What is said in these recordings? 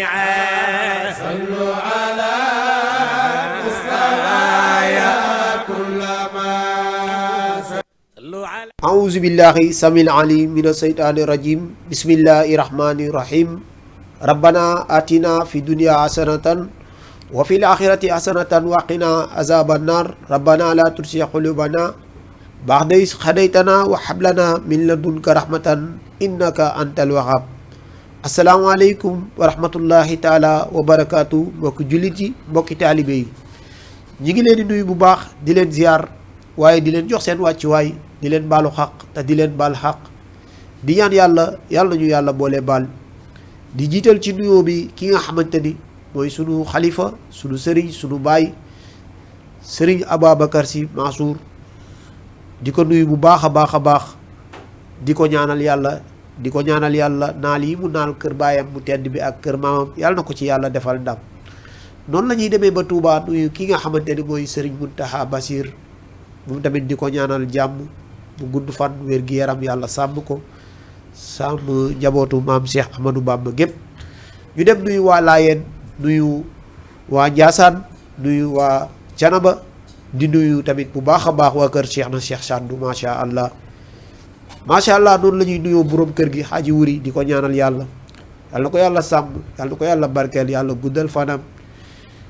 صلوا على مصطفى يا كل ما صلوا على أعوذ بالله السميع العليم من الشيطان الرجيم بسم الله الرحمن الرحيم ربنا آتنا في الدنيا حسنة وفي الآخرة حسنة وقنا عذاب النار ربنا لا تزغ قلوبنا بعد إذ هديتنا وهب لنا من لدنك رحمة إنك أنت الوهاب asalaamaaleykum wa rahmatullahi taala wa barakaatu mbokki jullit yi mbokki taalibe yi ñi ngi leen di nuyu bu baax di leen ziar waaye di leen jox seen wàccuwaay di leen baalu xaq te di leen baal xaq di ñaan yàlla ñu yàlla boole baal di jiital ci nuyoo bi ki nga xamante ni mooy sunu xalifa sunu sëriñ sunu baay sëriñ Ababacar Sy Mansour di ko nuyu bu baax a baax di ko ñaanal yàlla naal yi mu naal kër baayam bu tedd bi ak kër maamam yàlla na ko ci yàlla defal ndam noonu la ñuy demee ba Touba nuyu ki nga xamante ni mooy Serigne Mountakha Bassir moom tamit di ko ñaanal jàmm bu gudd fan wér gi yaram yàlla sàmm ko sàmm njabootu maam Cheikh Ahmadou Bamba gépp ñu dem nuyu waa Laayeen nuyu waa Njaasaan nuyu waa Canaba di nuyu tamit bu baax a baax waa kër Cheikh na Cheikh Sadou macha allah noonu la ñuy nuyoo borom kër gi xaaji wuri di ko ñaanal yàlla na ko yàlla sàmm yàlla na ko yàlla barkeel yàlla guddal fanam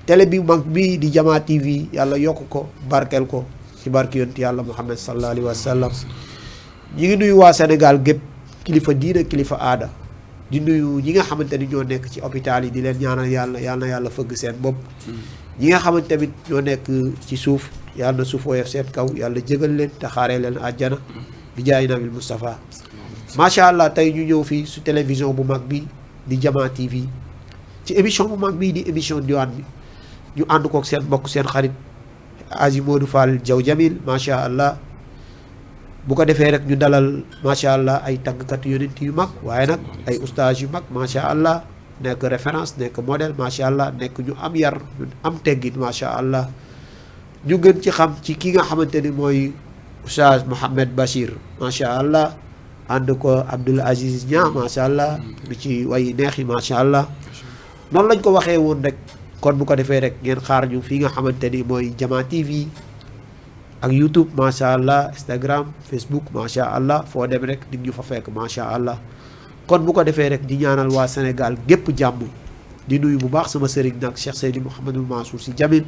télé bi mag bii di Jamaa TV yàlla yokk ko barkeel ko ci barke yonent yàlla Muhammad sallallahu alayhi wa sallam ñi ngi nuyu waa Sénégal gépp kilifa diina kilifa aada di nuyu ñi nga xamante ni ñoo nekk ci hôpital yi di leen ñaanal yàlla na yàlla fëgg seen bopp ñi nga xamante tamit ñoo nekk ci suuf yàlla na suuf woyof seen kaw yàlla jégal leen te xaaree leen àjjana bi jaay nabil Moustapha macha allah tey ñu ñëw fii su télévision bu mag bi di Jamaa TV ci émission bu mag bii di émission diwaan bi ñu ànd kook seen mbokk seen xarit Aji Modou Fall Diaw Jamil macha allah bu ko defee rek ñu dalal macha allah ay tàggkat yonent yu mag waaye nag ay ustaas yu mag macha allah nekk référence nekk modèle macha allah nekk ñu am yar ñu am teggin macha allah ñu gën ci xam ci ki nga xamante ni mooy Oustaz Mouhamed Bachir macha allah ànd ko Abdoul Aziz Niang macha allah lu ci way neex yi macha allah noonu lañ ko waxee woon rek kon bu ko defee rek ngeen xaar ñu fii nga xamante ni mooy Jamaa TV ak YouTube macha allah Instagram Facebook macha allah foo dem rek nit ñu fa fekk macha allah kon bu ko defee rek di ñaanal waa Sénégal gépp jàmm di nuyu bu baax sama sëriñ nag Cheikh Seydi Mouhamadul Mansour Sy Djamil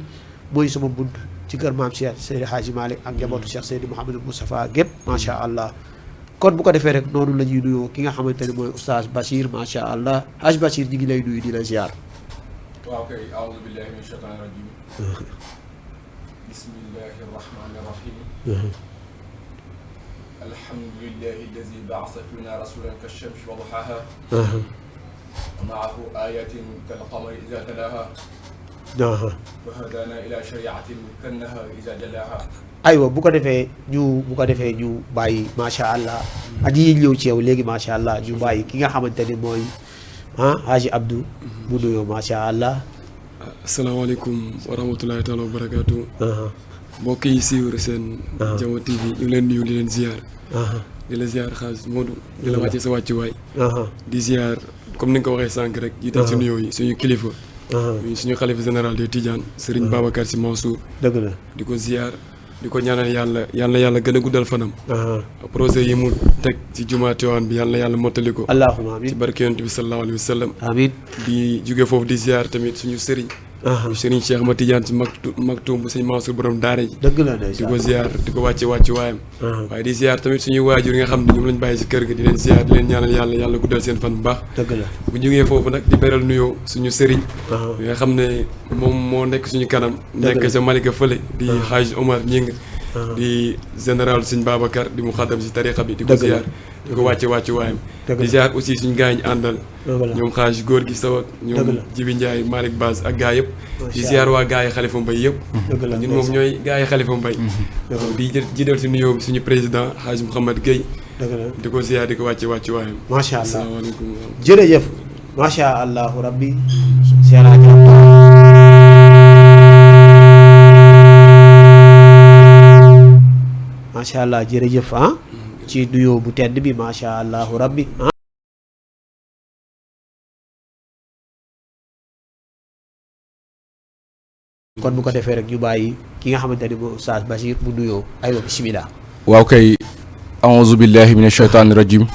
mooy sama bunt ci kër maam Cheikh Seydi Hadji Malick ak njabootu Cheikh Seydi Mouhamadou Moustapha gépp macha allah kon bu ko defee rek noonu la ñuy nuyoo ki nga xamante ne mooy Oustaz Bachir macha allah Hadj Bachir ñi ngi lay nuyu di la ziar. waaw kay aoudu billahi min shaytaani rajim bismillahi rahmani rahim alhamdulillahi allazi ba'asa fina rasulan kashamsi wa duhaha wa ma'ahu ayatin kalqamari idha talaha wa hadana ila shari'atin kannaha idha jalaha aywa bu ko defee ñu bàyyi macha allah aji yi ñëw ci yow léegi macha allah ñu bàyyi ki nga xamante ni mooy Haji Abdou mu nuyoo macha allah. asalaamaaleykum wa rahmatulahi taala wa barakaatu. mbokk yi suivre seen. Jamaa TV ñu ngi leen nuyu di leen ziar. di la ziar xaas Modou. di la wàccee sa wàccuwaay. di ziar comme ni nga ko waxee sànq rek. jiital si nuyoo yi suñu kilifa. suñu xalifa général de Tidiane Serigne Babacar Sy Mansour. dëgg la di ko ziar di ko ñaanal yàlla gën a guddal fanam. projet yi mu teg ci jumaa Tiwaawan bi yàlla mottali ko. allahumma amiin ci barke yonent bi sallallahu alayhi wa sallam. amiin di jóge foofu di ziar tamit suñu Serigne. Serigne Cheikh ma Tidiane ci Maktoum bu sëñ Mansour borom daara ji. dëgg la di ko ziar di ko wàcce waayam. waaye di ziar tamit suñuy waajur yi nga xam ne ñoom lañ bàyyi si kër ga di leen ziar di leen ñaanal yàlla guddal seen fan bu baax. dëgg la bu jógee foofu nag di beral nuyoo suñu Serigne. yi nga xam ne moom moo nekk suñu kanam. nekk sa Malika fële di Hadj Omar Ñing di général suñ Babacar di mu xaddam si tariqa bi di ko ziar di ko wàcce waayam. di ziar aussi suñ gaa yi ñu àndal. ñoom xaaj góor gi saw ak ñoom Jibi Ndiaye Malick Baz ak gaa yëpp. di ziar waa gaa yi Xalifa Mbay yëpp. ñun moom ñooy gaa yi Xalifa Mbay. di jiital si nuyoo suñu président Hadj Mouhamad Gueye. di ko ziar di ko wàcce waayam. macha allah asalaamaaleykum. jërëjëf macha allah rabbi. macha allah jërëjëf ci nuyoo bu tedd bi macha allah rabbi kon bu ko defee rek ñu bàyyi ki nga xamante ni mooy Oustaz Bachir mu nuyoo aywa bismillah. waaw kay a'uuzu billahi min ashaytaani rajim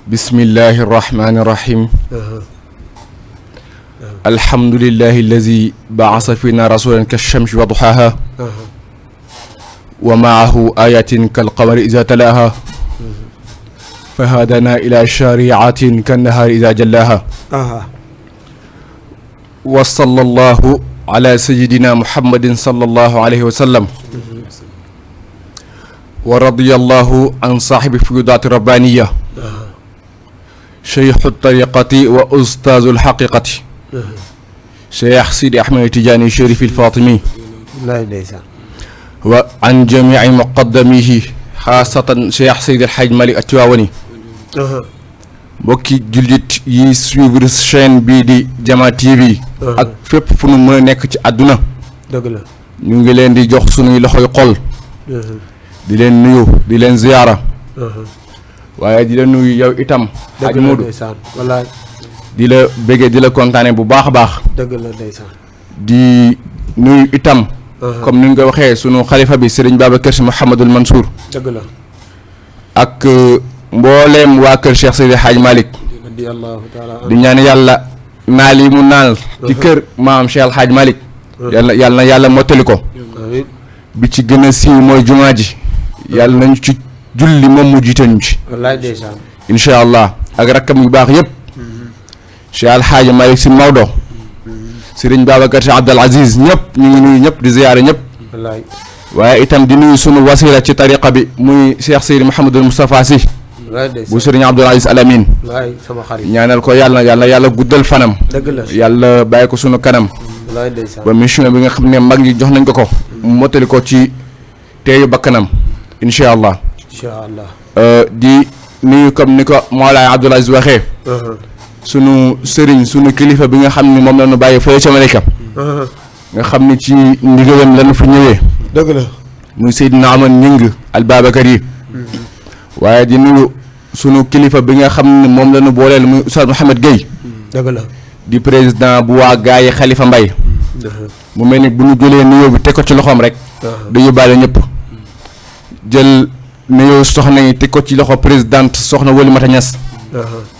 bismillahi rahmaani rahim alhamdulillahi allazi ba'asa fina rasulan kashamsi wa duhaha wa ma'ahu ayatin kalqamari iza talaha fahadana ila shari'atin kannahari iza jallaha wa sallallahu ala sayyidina muhammadin sallallahu alayhi wa sallam wa radiyallahu an saahibi fuyudaati rabbaniya cheikhu tariqati wa ustaazu alxaqiqati cheikh Sidi Ahmed Tidiane Chérif al-Fatimi wa an jamici muqaddamihi xaasatan cheikh Seydi Alxaaj Malik At-Tiwaawani mbokki jullit yi suivre chaîne bii di Jama TV ak fépp fu nu mën a nekk ci àdduna dëgg la ñu ngi leen di jox sunuy loxoy xol di leen nuyu di leen ziyaara waaye di la nuyu yow itam Hadj Modou wallaay di la béggee di la kontaane bu baax a baax dëgg la ndeysaan di nuyu itam comme ni nga ko waxee sunu xalifa bi Serigne Babacar Sy Mouhamadul Mansour dëgg la ak mbooleem waa kër Cheikh Seydi Hadj Malick di ñaan yàlla naal yi mu naal ci kër maam Cheikh Hadj Malick yàlla na yàlla mottali ko bi ci gën a siiw mooy jumaa ji yàlla nañu ci julli moom mu jiite ñu ci wallaay ndeysaan incha allah ak rakkam yu baax yëpp Cheikh Al Hadj Malick Sy Maodo Serigne Babacar Sy Abdul Aziz ñëpp ñu ngi nuyu ñëpp di ziyaare ñëpp wallaay waaye itam di nuyu sunu wasila ci tariqa bi muy Cheikh Seydi Mouhamadul Moustapha Sy bu Serigne Abdoul Aziz Al Amin wallaay sama xarit ñaanal ko yàlla guddal fanam dëgg la yàlla bàyyi ko sunu kanam wallaay ndeysaan ba mission bi nga xam ne mag ñi jox nañ ko mu mottali ko ci teeyu bakkanam incha allah di nuyu comme ni ko Mawlaay Abdoul Aziz waxee sunu sëriñ sunu kilifa bi nga xam ne moom la ñu bàyyi fële ca Malika nga xam ne ci ndigalam la ñu fi ñëwee dëgg la muy Seydina Aman Ñing al Babacar yi waaye di nuyu sunu kilifa bi nga xam ne moom la ñu booleel muy Oustaz Mouhamed Gueye dëgg la di président bu waa gaayi Khalifa Mbaye mu mel ni bu ñu jëlee nuyoo bi teg ko ci loxoom rek da yóbbaale ñëpp jël nuyoo soxna yi teg ko ci loxo présidente soxna Walimata Niass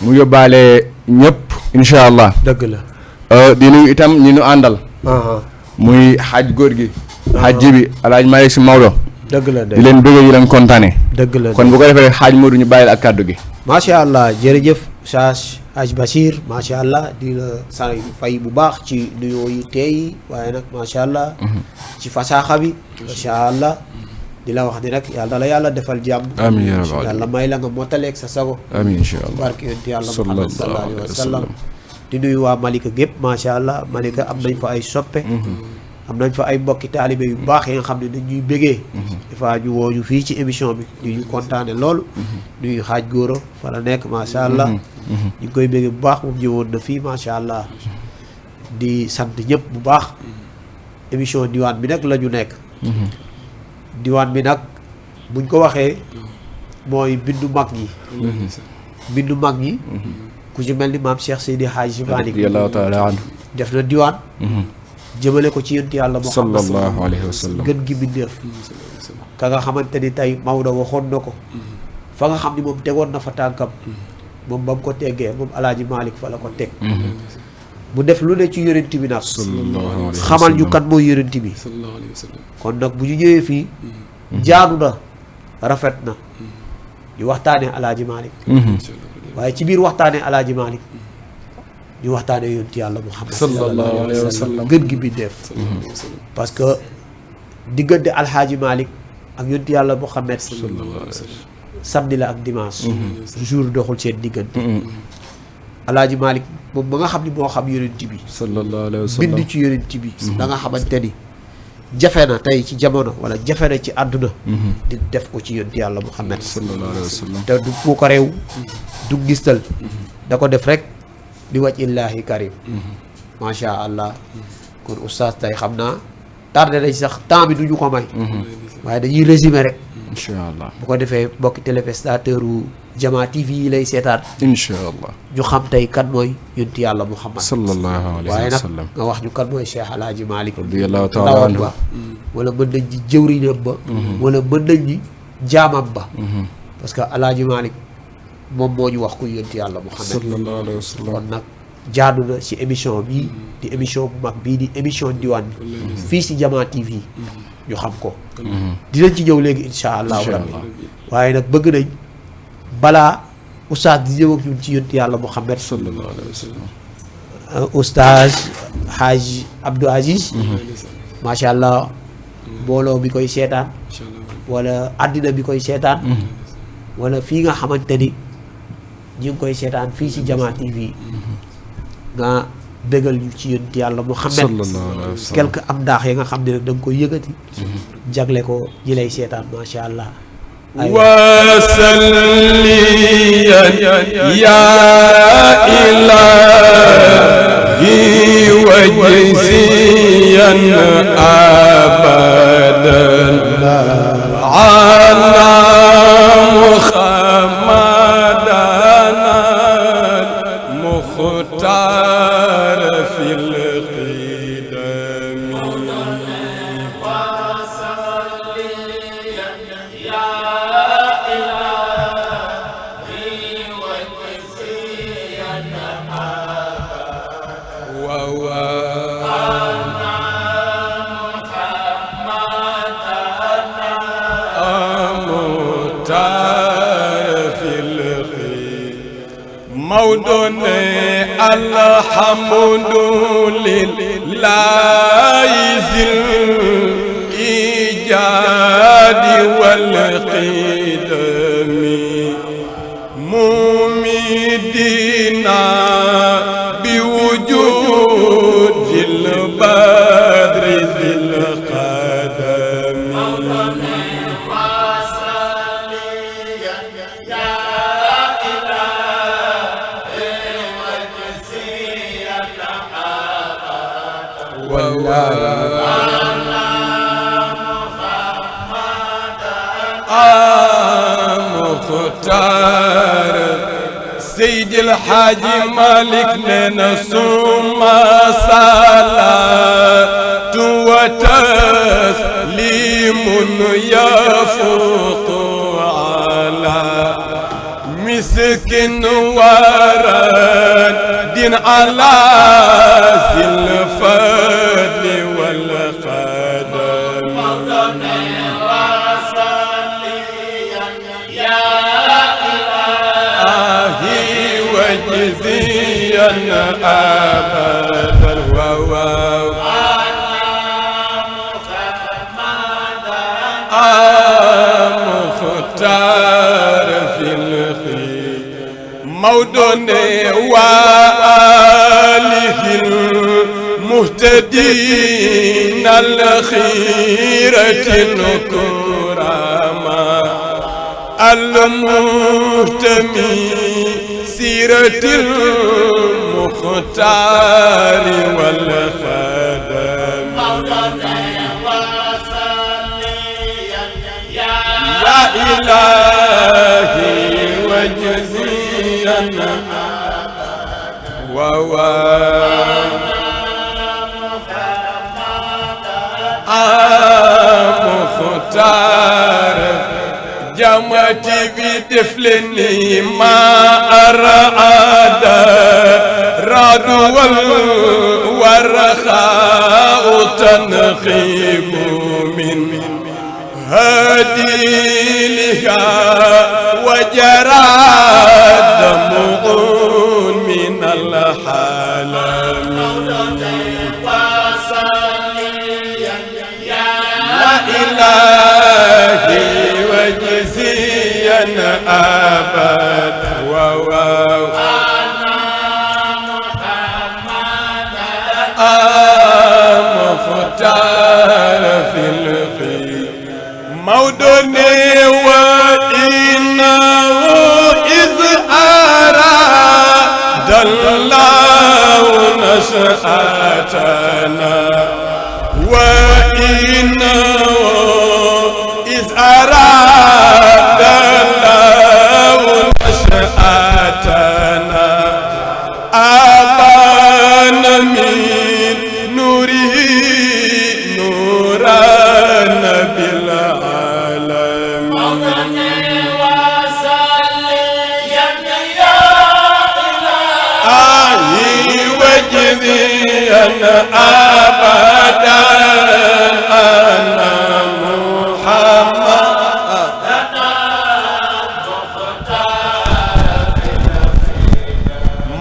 mu yóbbaale ñëpp incha allah dëgg la di nuyu itam ñi ñu àndal muy xaaj góor gi xaaj ji bi Alaaji Malick Sy Maodo dëgg la di leen bëgg yi leen kontaane dëgg la kon bu ko defee rek xaaj Modou ñu bàyyil ak kàddu gi macha allah jërëjëf Oustaz Hadj Bachir macha allah di la say fay bu baax ci nuyoo yu teey waaye nag macha allah ci fasaaxa bi macha allah di la wax ni rek yàlla la yàlla defal jàmm amiin yaa rabbal yàlla may la nga mottaleeg sa sago amiin incha allah barke yonent yàlla Muhammad sallallahu alayhi wa sallam di nuyu waa Malika gépp macha allah Malika am nañ fa ay soppe am nañ fa ay mbokki taalibe yu baax yi nga xam ne dañuy bégee dafa ñu woo ñu fii ci émission bi di ñu kontaane loolu nuyu xaaj góoro fa la nekk macha allah ñu ngi koy bégee bu baax moom ñëwoon na fii macha allah di sant ñëpp bu baax émission diwaan bi nag la ñu nekk diwaan bi nag buñ ko waxee mooy bindu mag ñi bindu mag ñi ku ci mel ni maam Cheikh Seydi Hadji Malick radiyallahu taala anhu def na diwaan jëmale ko ci yonent yàlla Muhammad sallallahu alayhi wa sallam gën gi bindeef ka nga xamante ni tey Maodo waxoon na ko fa nga xam ni moom tegoon na fa tànkam moom ba mu ko teggee moom Alaaji Malick fa la ko teg mu def lu ne ci yonent bi nag xamal ñu kan mooy yonent bi kon nag bu ñu ñëwee fii jaadu na rafet na ñu waxtaanee Alaaji Malick waaye ci biir waxtaanee Alaaji Malick ñu waxtaanee yonent yàlla Muhammad sallallahu alayhi wa sallam gën gi bindeef parce que diggante Alhaaji Malick ak yonent yàlla Muhammad samedi la ak dimanche jour doxul seen diggante Alhaaji Malick moom ba nga xam ni moo xam yonent bi sallallahu alayhi wa sallam bind ci yonent bi da nga xamante ni jafe na tey ci jamono wala jafe na ci àdduna di def ko ci yonent yàlla Muhammad sallallahu alayhi wa sallam te du mu ko réew du ngistal da ko def rek di wàcc illaahi karim macha allah kon oustaz tey xam naa tardé nañ sax temps bi du ñu ko may waaye dañuy résumé rek inshallah bu ko defee mbokki téléspectateur u Jama TV yi lay seetaan inshallah ñu xam tey kan mooy yonent yàlla Muhammad sallallahu alayhi waaye wa nag sallam nga wax ñu kan mooy Cheikh Alhaji Malick radiyallahu ta'ala ndawam anhu ba wala mën nañ ñi jëwriñam ba wala mën nañ ñi jaamam ba parce que Alhaji Malick moom moo ñu wax ku yonent yàlla Muhammad sallallahu alayhi wa sallam kon nag jaadu na ci émission bii di émission bu mag bii di émission diwaan bi fii ci Jama TV ñu xam ko dinañ ci ñëw léegi insha allahu rabbi waaye nag bëgg nañ balaa oustaz di ñëw ak ñun ci yonent yàlla Muhammad sallallahu alayhi wa sallam oustaz Haji Abdou Aziz macha allah mbooloo bi koy seetaan wala àddina bi koy seetaan wala fii nga xamante ni ñi ngi koy seetaan fii ci Jama TV nga bégal ñu ci yonent yàlla Muhammad sallallahu alayhi wa sallam quelque am daax ya nga xam ne nag da nga koy yëkkati jagle ko ñi lay seetaan macha allah وسليا يا إلهي وجزيا أبدا على محمدنا المختار في القدم الحمد لله ذي الإيجاد والقدم ممدنا بوجود البدر ذي القدم مختار سيد الحاج مالك لنا ثم صلاة وتسليم يفوق على مسك ورد على ذي الفضل والقدم وجزيا أبدا مختار في الخير مودون وآله المهتدين الخيرة الكرامة المهتمي سيرة المختار والخدم يا إلهي وجزيا مختار جمعتي بدفلني ما أرعاد راد والرخاء تنخيب من هديلها وجرى دمع من الحلم يا إلهي وجزيا أبدا مختار في الخير مودني وإنه إذ أراد الله نشأتنا وإنه إذ أراد أبدا أن محمد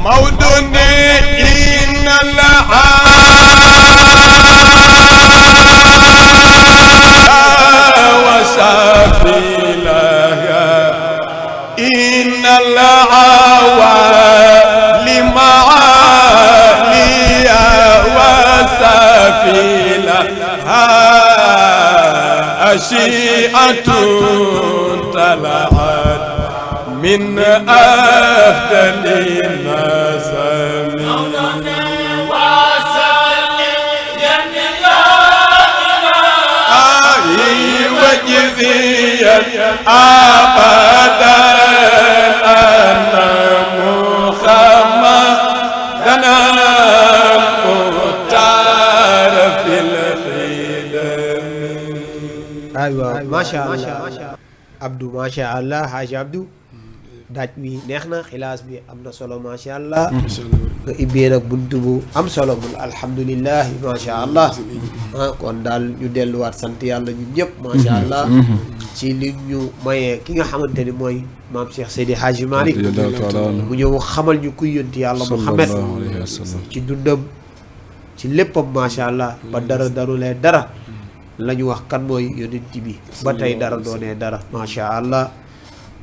مودني إن إن العوالم عالية وسفيلها أشيئة طلعت من أفضل الناس وجزيا أبدا أن محمدنا مختار في الخدم. aywa macha allah Abdou macha allah Haji Abdou daaj bi neex na xilaas bi am na solo macha allah nga ibbee nag buntu bu am solo bul alhamdulilah macha allah kon daal ñu delluwaat sant yàlla ñun ñëpp macha allah ci li ñu mayee ki nga xamante ni mooy maam Cheikh Seydi Hadji Malick mu ñëw xamal ñu kuy yonti yàlla Muhammad ci dundam ci léppam macha allah ba dara darulee dara la ñu wax kan mooy yonent bi ba tey dara doonee dara macha allah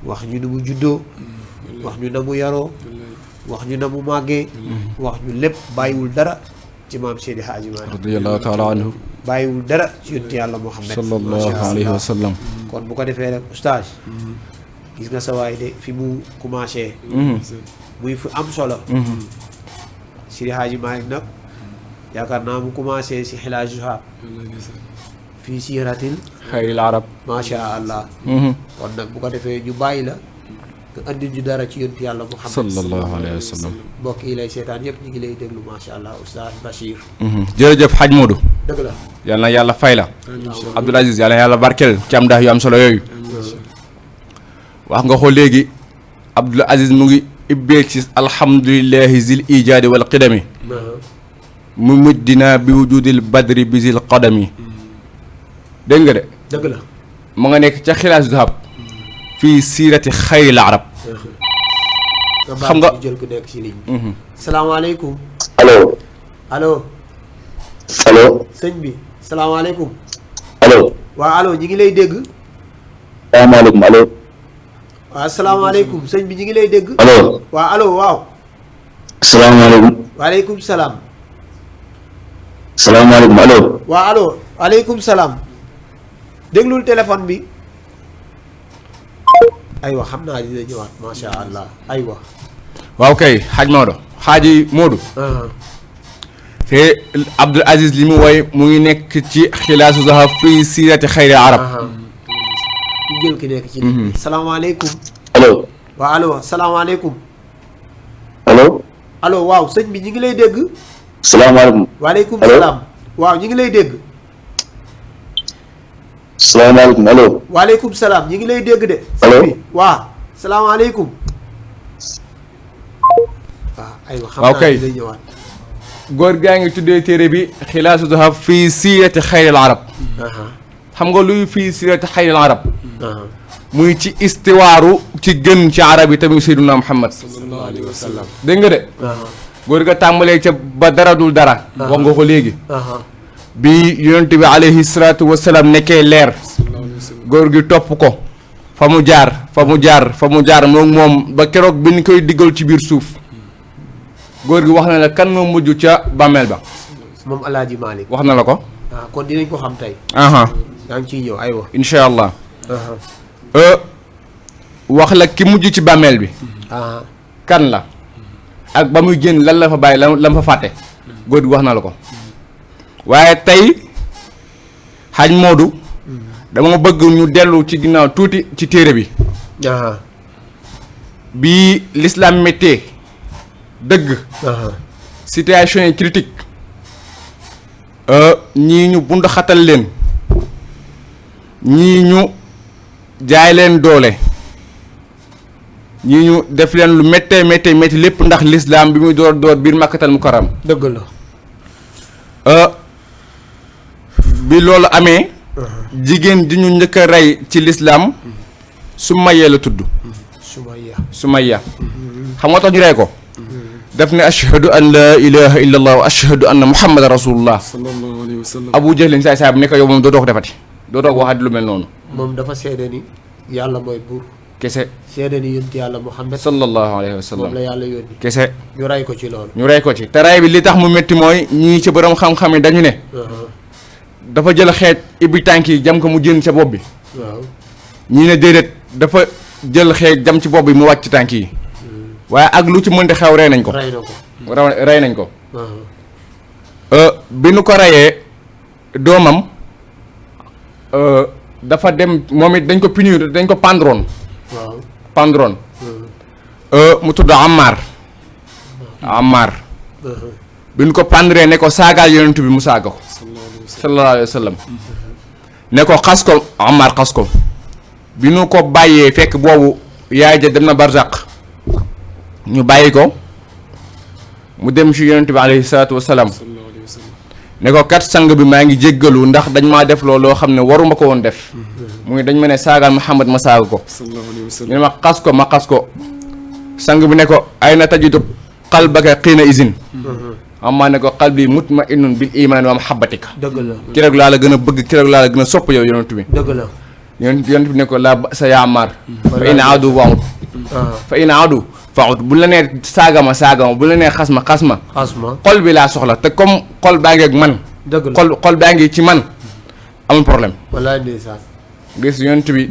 wax ñu ni mu juddoo wax ñu na mu yaroo wax ñu na mu màggee wax ñu lépp bàyyiwul dara ci maam Seydi Hadji Malick radiyallahu taala anhu bàyyiwul dara ci yonent yàlla Muhammad sallallahu alayhi wa sallam. kon bu ko defee rek oustaz gis nga sa waay de fi mu commencé muy fu am solo Seydi Hadji Malick nag yaakaar naa mu commencé si xilaajuha fii siiratil xayril arab. macha allah kon nag bu ko defee ñu bàyyi la nga andi ñu dara ci yonent yàlla Muhammad sallallahu alayhi wa sallam. mbokk yi lay seetaan yëpp ñu ngi lay déglu macha allah oustaz Bachir jërëjëf Hadj Modou. dëgg la yal na yàlla fay la. Abdoul Aziz yal na yàlla barkeel ci am ndax yu am solo yooyu. wax nga ko léegi Abdoul Aziz mu ngi ibbee ci alhamdulillahi zil ijaadi wal qidami mu muddina bi wujudil badri bi zil qadami. dégg nga de. dëgg la mu nga nekk ca xilaas dahab fii siirati xayril arab. xam nga jël ko nekk ci ligne bi salaamaaleykum allo allo allo sëñ bi salaamaaleykum allo waaw allo ñi ngi lay dégg salaamaaleykum allo waaw salaamaaleykum sëñ bi ñi ngi lay dégg allo waaw allo waaw salaamaaleykum waaleykum salaam salaamaaleykum allo waaw allo waaleykum salaam déglul téléphone bi aywa xam naa dina ñëwaat macha allah aywa waaw kay Hadj Maodo Hadji Modou. te Abdoul Aziz li mu woy mu ngi nekk ci xilaasu zahab fii siirati xayril arab. ñu jël ki nekk ci ligne bi salaamaaleykum allo waaw allo salaamaaleykum allo allo waaw sëñ bi ñi ngi lay dégg salaamaaleykum waaleykum Allo? salaam waaw ñi ngi lay dégg salaamaaleykum allo waaleykum salaam ñi ngi lay dégg de Allo? sëñ bi waaw salaamaaleykum waaw aywa xam waaw naa kay. dina ñëwaat góor gaa ngi tuddee téere bi xilaasu zahab fii siirati xayril arab. xam nga luy fii siirati xayril arab. muy ci istiwaaru ci gën ci arab yi tamit Seydina Muhammad. sallallahu alayhi wa sallam dégg nga de. góor ga tàmbalee ca ba dara dul dara. wax nga ko léegi. bi yonent bi alayhi salaatu wa salaam nekkee leer. góor gi topp ko. fa mu jaar moom ba keroog bi ñu koy diggal ci biir suuf. góor gi wax na la kan moo mujj ca bàmmeel ba. moom Alaaji Malick wax na la ko. kon dinañ ko xam tey aha yaa ngi ciy ñëw aywa incha allah. wax la ki mujj ci bàmmeel bi. kan la. ak ba muy génn lan la fa bàyyi lan la fa fàtte. góor gi wax na la ko. waaye tey Hadj Modou. dama bëgg ñu dellu ci ginnaaw tuuti ci téere bi. bii l'islam méttee dëgg. situation yi critique ñii ñu bund xatal leen ñii ñu jaay leen doole ñii ñu def leen lu méttee métti lépp ndax l'islam bi muy door biir Makkatal Mukarram. dëgg la bi loolu amee jigéen di ñu njëkk a rey ci lislaam Sumayya la tudd Sumayya xam nga tax ñu rey ko daf ne ashhadu an la ilaha illa allah wa ashhadu anna muhammadan rasulullah sallallahu alayhi wa sallam. Abu Jahlin saay bu nekk yow moom dootoo ko defati dootoo ko waxati lu mel noonu moom dafa seede ni yàlla mooy buur kese seede ni yonent yàlla Muhammad sallallahu alayhi wa sallam moom la yàlla yónni kese ñu rey ko ci loolu ñu rey ko ci te rey bi li tax mu métti mooy ñii ci borom xam-xam yi dañu ne dafa jël xeej ibbi tànk yi jam ko mu jën ca bopp bi waaw ñii ne déedéet dafa jël xeej jam ci bopp bi mu wàcc ci tànk yi waaye ak lu ci mënti xew rey nañ ko rey na ko rey nañ ko bi nu ko reyee doomam dafa dem moom it dañ ko punir dañ ko pendroon waaw pendroon mu tudd Ammar bi nu ko pendree ne ko saagaal yonent bi mu saaga ko sallallahu alayhi wa sallam ne ko xas ko Ammar xas ko bi nu ko bàyyee fekk boobu yaay ja dem na barzaq ñu bàyyi ko mu dem ci yonent bi alayhi salaatu wa salaam ne ko kat sang bi maa ngi jéggalu ndax dañ maa def loolu loo xam ne waruma ko woon def muy dañ ma ne saagaal Muhammad ma saaga ko ñu ne ma xas ko ma xas ko sang bi ne ko ay na tajidu qalbaka xiina isin amaa ne ko qalbi mutma'innun bil iman wa mahabbatika dëgg la keroog laa la gën a bëgg keroog laa la gën a sopp yow yonent bi dëgg la yonent bi ne ko laa sa yaa Ammar fa in aadu wa'ud fa in aadu fa'ud bu la nee saaga ma bu la nee xas ma xasma xol bi laa soxla te comme xol baa ngi ak man dëgg la xol baa ngi ci man amul problème wallaay ndeysaan gis yonent bi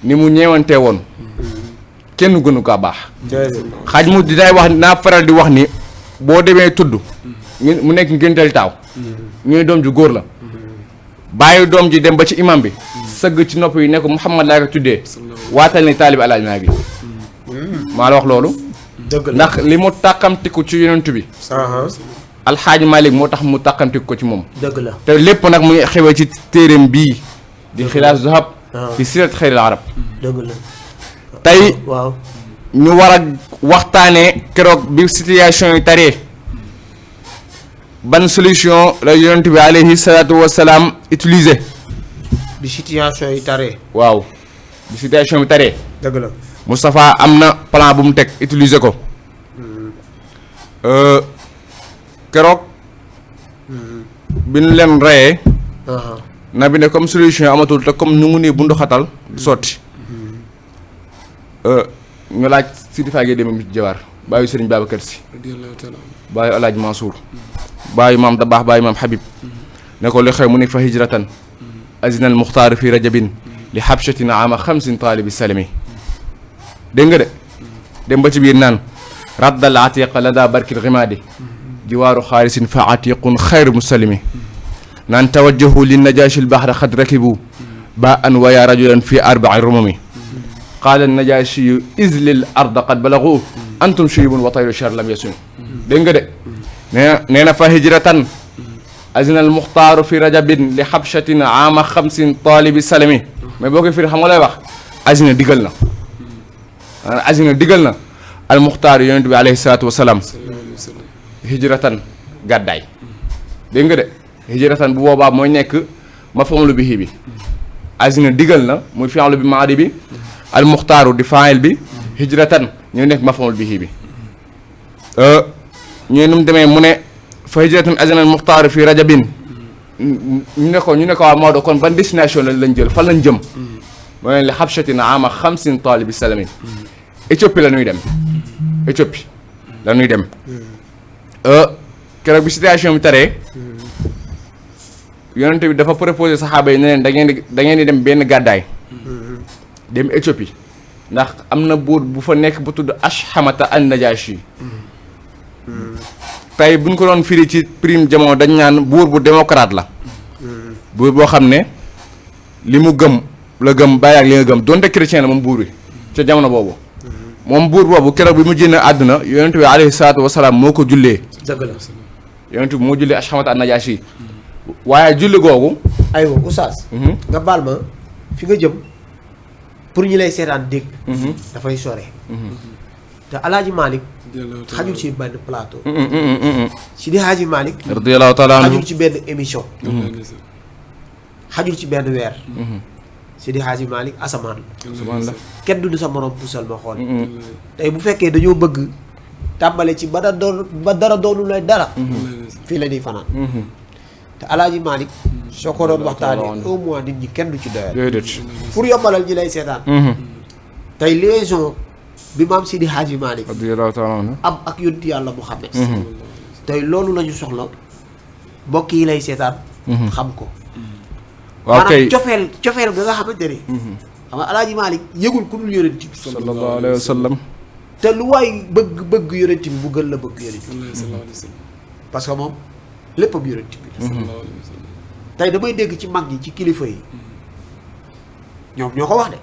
ni mu ñeewantee woon kenn gënu kaa baax xaaj mu dinay wax naa faral di wax ni boo demee tudd mu nekk ngénteel taaw ñu ne doom ju góor la bàyyi doom ji dem ba ci imam bi sëgg ci nopp yi ne ko Muhammad laa ko tuddee waatal ni taalibi alaaj maa ngi maa la wax loolu dëgg la ndax li mu tàqamtiku ci yonent bi alxaaji Malik moo tax mu tàqamtiku ko ci moom dëgg la te lépp nag mu ngi xewee ci téereem bii di xilaas zahab fi sirat xayril arab dëgg la tey waaw ñu war a waxtaanee keroog bi situation yi taree ban solution la yonent bi alayhi salaatu wasalaam utiliser bi situation yi taree waaw bi situation bi taree dëgg la Moustapha am na plan bu mu teg utiliser ko keroog bi ñu leen reyee na bi ne comme solution amatul te comme ñu ngi nii bu ndoxatal du sotti ñu laaj Sidi Fage dem ci Jawaar bàyyi Serigne Babacar Sy bàyyi Alaaji Mansour bàyyi maam Dabaax bàyyi maam Habib ne ko li xew mu ne fa hijratan azina al muxtaar fi rajabin li habshatin ama xamsin taalibi salami dégg nga de dem ba ci biir naan raddal atiqa lada barkil ximaadi jiwaaru xaarisin fa atiqun xayru musalimi naan tawajjahu li najashi al bahra xad rakibu ba an waya rajulan fi arbai rumami qaala najaashiyu iz lil arda qad balagu antum shuyubun wa tayru shar lam yasun dégg nga de nee na fa hijratan azina al muxtaaru fi rajabin li xabshatin ama xamsin taalibi salami mais boo ko firi xam nga lay wax azina digal na azina digal na al muxtaaru yonent bi alayhi salaatu wasalaam hijratan gàddaay dégg nga de hijratan bu boobaa mooy nekk maf'uulu bihi bi azina digal na muy fi'lu bi maadi bi al muxtaaru di faayil bi hijratan ñu nekk maf'ul bihi bi ñu nu mu demee mu ne fa hijratan azina al muxtaaru fi rajabin ñu ne ko waa Maodo kon ban destination lañ jël fan lañ jëm mooy li xabshatin ama xamsin taalibi salamin Éthiopie la ñuy dem Éthiopie la ñuy dem keroog bi situation bi taree yonente bi dafa proposé saxaaba yi ne leen da ngeen di dem benn gàddaay dem Éthiopie ndax am na buur bu fa nekk bu tudd Ashhamata an Najashi tey buñ ko doon firi ci prime jamono dañ naan buur bu démocrate la buur boo xam ne li mu gëm la gëm bàyyi ak li nga gëm donte chrétien la moom buur bi ca jamono boobu moom buur boobu keroog bi mu génne àdduna yonent bi alayhi salaatu wasalaam moo ko jullee dëgg la yonent bi moo jullee Ashhamata an Najashi waaye julli googu aywa oustaz nga baal ma fi nga jëm pour ñu lay seetaan dégg dafay sore te Alaaji Malick xajul ci benn plateau. Sidi Hadji Malick radiyallahu taala anhu xajul ci benn émission. xajul ci benn weer. Sidi Hadji Malick asamaan la. kenn du sa morom pusal ma xool. tey bu fekkee dañoo bëgg tàmbale ci ba dara doonu lay dara. fii la ñuy fanaan. te Alaaji Malick soo ko doon waxtaanee un mois nit ñi kenn du ci doyal. pour yombalal ñi lay seetaan. tey liaison bi maam Sidi Hadji Malick radiyallahu taala anhu am ak yonent yàlla Muhammad tey loolu la ñu soxla mbokk yi lay seetaan. xam ko. waaw kay maanaam cofeel ga nga xamante ni. xam nga Alaaji Malick yëgul ku dul yonent bi. sallallahu alayhi wa sallam. te lu waay bëgg yonent bi bu gën la bëgg yonent bi. parce que moom léppam yonent bi la. tey damay dégg ci mag ñi ci kilifa yi ñoom ñoo ko wax de.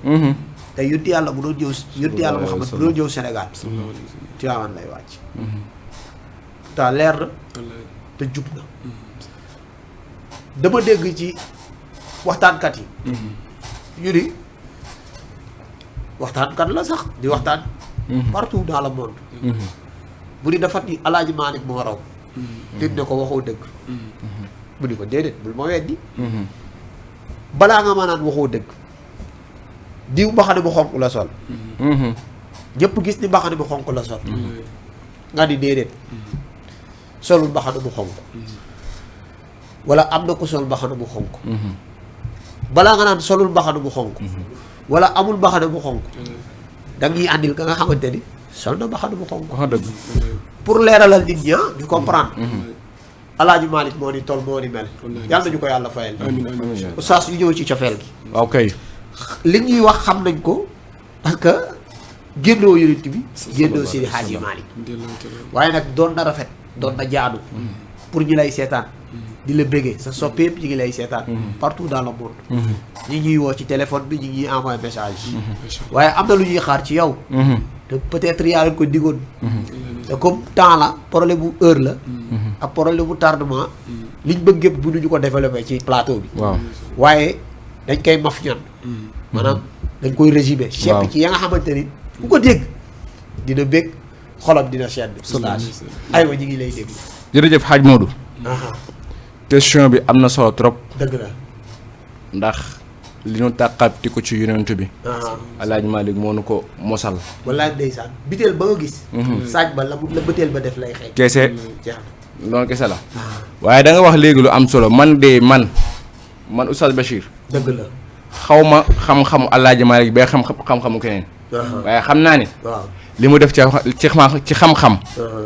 tey yonent yàlla bu doon ñëw yonent yàlla Muhammad bu doon ñëw Sénégal. Tiwaawan lay wàcc. te leer na te jub na. dama dégg ci waxtaankat yi. ñu ni waxtaankat la sax di waxtaan. partout dans le monde. bu ni dafa ni Alaaji Malick moo raw. nit ne ko waxoo dëgg. mu ni ko déedéet bul ma weddi. balaa nga ma naan waxoo dëgg. diw mbaxane bu xonq la sol. ñëpp gis ni mbaxane bu xonq la sol. nga ni déedéet. solul mbaxane bu xonq. wala am na ko sol mbaxane bu xonq. balaa nga naan solul mbaxane bu xonq. wala amul mbaxane bu xonq. da ngay àndil ka nga xamante ni sol na mbaxane bu xonq. wax dëgg. pour leeralal nit ñi ñu comprendre. Alaaji Malick moo ni toll moo ni mel. yàlla nañu ko yàlla fayal. oustaz yu ñëw ci cofeel gi. waaw kay. li ñuy wax xam nañ ko parce que génnoo yonent bi génnoo Seydi Hadji Malick waaye nag doon na rafet doon na jaadu pour ñi lay seetaan di la béggee sa soppe yëpp ñi ngi lay seetaan partout dans le monde ñi ngi woo ci téléphone bi ñi ngi envoyé message waaye am na lu ñuy xaar ci yow te peut-être yaa leen ko digoon te comme temps la problème bu heure la ak problème bu tardement liñ bëgg yëpp bu ñu ko développé ci plateau bi waaw waaye dañ koy maf ñan maanaam dañ koy résumé chepp ci ya nga xamante ni ku ko dégg dina bég xolam dina sedd oustaz aywa ñi ngi lay dégg jërëjëf Hadj Modou. question bi am na solo trop. dëgg la ndax li ñu tàqati ko ci yonent bi. Alaaji Malick moo nu ko mosal. wallaay ndeysaan biteel ba nga gis saaj ba la bëteel ba def lay xëy kese jeex na loolu kese la. waaye da nga wax léegi lu am solo man Oustaz Bachir. dëgg la xaw ma xam-xamu Alaaji Malick ba xam-xamu keneen. waaye xam naa ne. waaw li mu def ci xam-xam.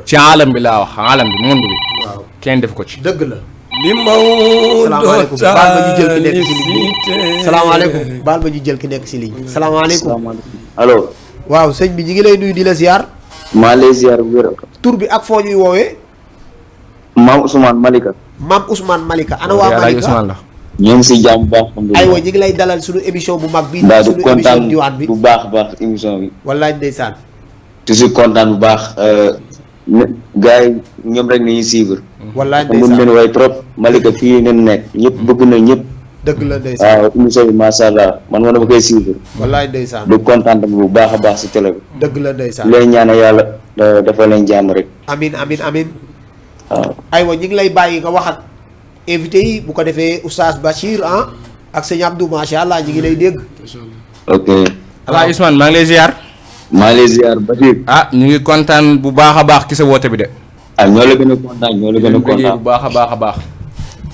ci alam bi laa wax alam bi monde bi. waaw kenn def ko ci. dëgg la li Maodo salaamaaleykum baal ma ñu jël ki nekk si ligne bi salaamaaleykum allo. waaw sëñ bi ñu ngi lay nuyu di la ziar maa lay ziar bu wér. tur bi ak foo ñuy woowee maam Ousmane Malika. maam Ousmane Malika ana waa Alaaji Malika Ousmane la. ñu ngi si jàmm bu baax. aywa ñu ngi lay dalal suñu émission bu mag bi daal di suñu émission kontaan diwaan bi bu baax a baax émission bi. wallaay ndeysaan toujours kontaan bu baax. gars yi ñoom rek nañuy suivre. wallaay mun ndeysaan leen way trop Malika fii ngeen nekk ñëpp bëgg na ñëpp. dëgg la ndeysaan waaw émission bi macha allah man ma dama koy suivre. wallaay ndeysaan du kontaan bu baax a baax si télé bi. dëgg la ndeysaan leen ñaanal yàlla dafa leen jàmm rek. amin amin amin waaw. aywa ñu ngi lay bàyyi nga wax ak invité yi bu ko defee oustaz Bachir ak sëñ Abdou macha allah ñu ngi lay dégg ok. Alaaji Ousmane maa ngi lay ziar. maa ngi lay ziar Bachir. ñu ngi kontaan bu baax a baax ci sa woote bi de. ñoo la gën a kontaan ñoo la gën a kontaan bu baax a baax a baax.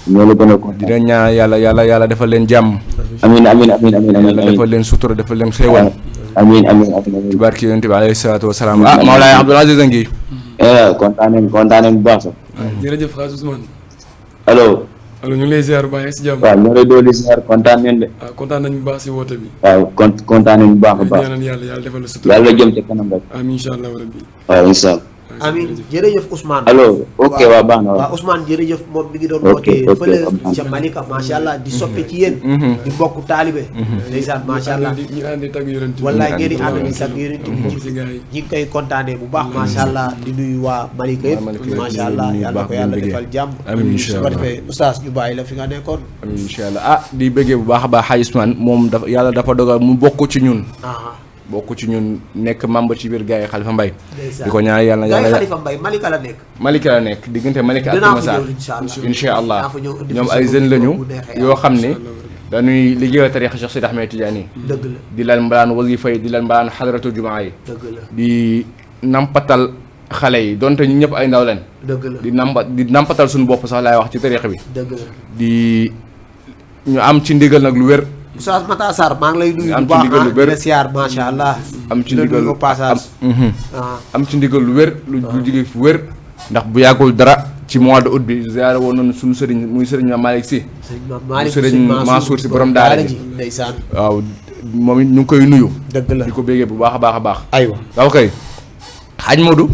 ñoo la gën a kontaan. dina ñaan yàlla defal leen jàmm. amiin amiin amiin amiin yàlla defal leen sutura defal leen xéewal. amiin amiin amiin. ci barki yonent bi alayhi salaatu wa salaam. Mawlaay Abdoul Aziz a ngi. kontaan nañ bu baax sax. jërëjëf Hadj Ousmane. allo. allo ñu ngi lay ziar bu baax si jàmm. waaw ñoo lay dooli ziar kontaan nañ de. kontaan nañu bu baax si woote bi. waaw kontaan nañ bu baax a baax. ñaanal yàlla defal la sutura. yàlla jëm ca kanam rek. amiin incha allah rabbi. waaw incha allah. amin jërëjëf Ousmane allo ok waaw baax na waaw Ousmane jërëjëf moom mi ngi doon ok wootee ok fële ca Malika macha allah di soppe ci yéen di bokk taalibe ndeysaan macha allah ñu ànd di tagg yonent bi. wallaay ngeen di ànd di tagg yonent bi bokk ci gars yi. ñi ngi koy kontaanee bu baax macha allah di nuyu waa Malika yëpp macha allah yàlla ko yàlla defal jàmm amiin incha su ko allah defee oustaz ñu bàyyi la fi nga nekkoon amiin incha allah di bëggee bu baax a baax Hadj Ousmane moom dafa yàlla dafa dogal mu bokk ci ñun bokk ci ñun nekk membre ci biir gars yi Khalifa Mbaye ndeysaan. di ko ñaan yàlla gars yi yàlla Khalifa Mbaye Malika la nekk. Malika la nekk diggante Malika ak dinaa fa Massar ñëw incha allah dinaa fa ñëw indi ñoom fa ay sama jeunes lañu bu neexee yoo xam ne dañuy liggéeyal tarixa Cheikh Sidi Ahmed Tidiane yi dëgg la di leen mbalaan wasifa yi di leen mbalaan xadratu jumaa yi dëgg la di nampatal xale yi donte ñu ñëpp ay ndaw leen dëgg la di nampatal suñu bopp sax laay wax ci tarixa bi dëgg la. di ñu am ci ndigal nag lu wér Oustaz Matar Sarr maa ngi lay nuyu am bu ci baax ndigal lu di bëri. la siyaar macha allah. am ci di la ndigal nuyu au passage. am ci ndigal lu wér lu jóge fu wér ndax bu yàggul dara ci mois de août bi ziyaare woon nañu suñu sëriñ muy sëriñ Malick Sy sëriñ Mansour Sy borom daara ji ndeysaan waaw moom it ñu ngi koy nuyu dëgg la di ko béggee bu baax a baax a baax aywa waaw kay xaaj Modou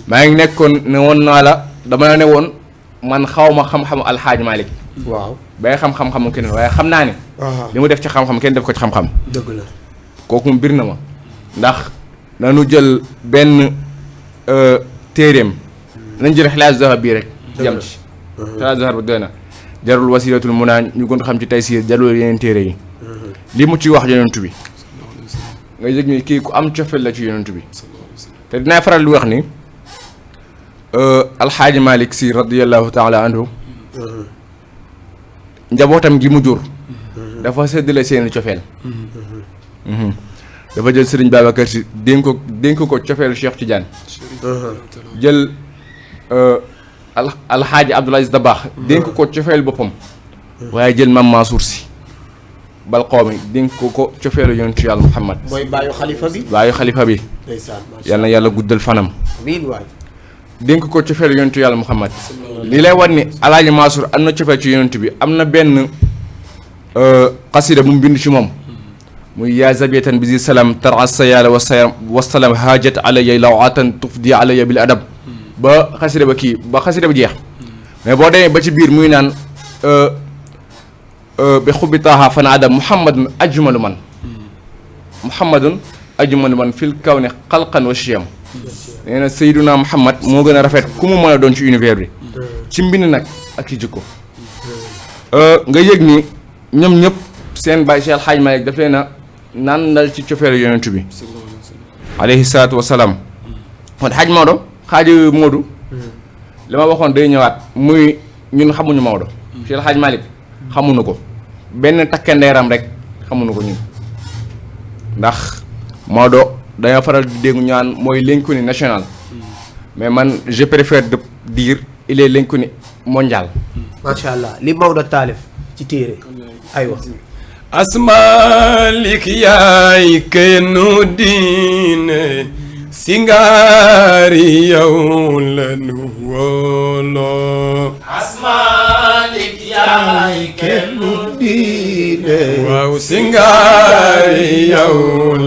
maa ngi nekkoon ne woon naa la dama la ne woon man xaw ma xam-xamu alxaaj Malick waaw bay xam-xam-xamu keneen waaye xam naa ne li mu def ci xam-xam kenn def ko ci xam-xam dëgg la kooku mu bir na ma ndax nañu jël benn téeréem nañ jël xilaas zahab bii rek jam ci xilaas zahab bi doy na jarul wasilatul munaan ñu gën xam ci taysiir jarul yeneen téere yi li mu ci wax yonent bi nga yëg ni kii ku am cofeel la ci yonent bi te dinaa faral di wax ni alxaaji Malick Sy radiyallahu taala anhu njabootam gi mu jur dafa séddale seeni cofeel dafa jël Serigne Babacar Sy dénk ko cofeelu Cheikh Tidiane jël alxaaji Abdoul Aziz Dabakh dénk ko cofeelu boppam waaye jël Mame Mansour Sy bal xawmi dénk ko cofeelu yonentu yàlla Muhammad mooy baayu xalifa bi baayu xalifa bi ndeysaan yal na yàlla guddal fanam amiin waay dénk ko cofeelu yonentu yàlla Muhammad li lay wan ni alaaji Mansour am na cofeel ci yonentu bi am na benn xasida bu mu bind ci moom muy yaa zabiyatan bisi salam tara sayaala wasalam haajat alaya lawatan tufdi alaya bil adab ba xasida ba jeex mais boo demee ba ci biir muy naan bi xubbi taaha fana adam muhammadun ajmalu man fil kaw ne xalqan wa chiyam nee na Seyduna Muhammad moo gën a rafet ku mu mën a doon ci univers bi ci mbind nag ak ci jikko nga yëg ni ñoom ñëpp seen baay Cheikh Alhaaj Malick daf leen a nandal ci cofeelu yonentu bi alayhi salaatu wasalaam kon xaaj Modou li ma waxoon day ñëwaat muy ñun xamuñu Maodo Cheikh Alhaaj Malick xamuñu ko benn takkandeeram rek xamuñu ko ñun ndax Maodo dañoo faral di dégg ñaan mooy l'inconnu national mais man je préfère de dire il est l'inconnu mondial macha allah li Maodo taalif ci téere aywa asmalik yaay kennu diine singaari yow la nu wóoloo asmalik yaay kennu diine waaw singaari yow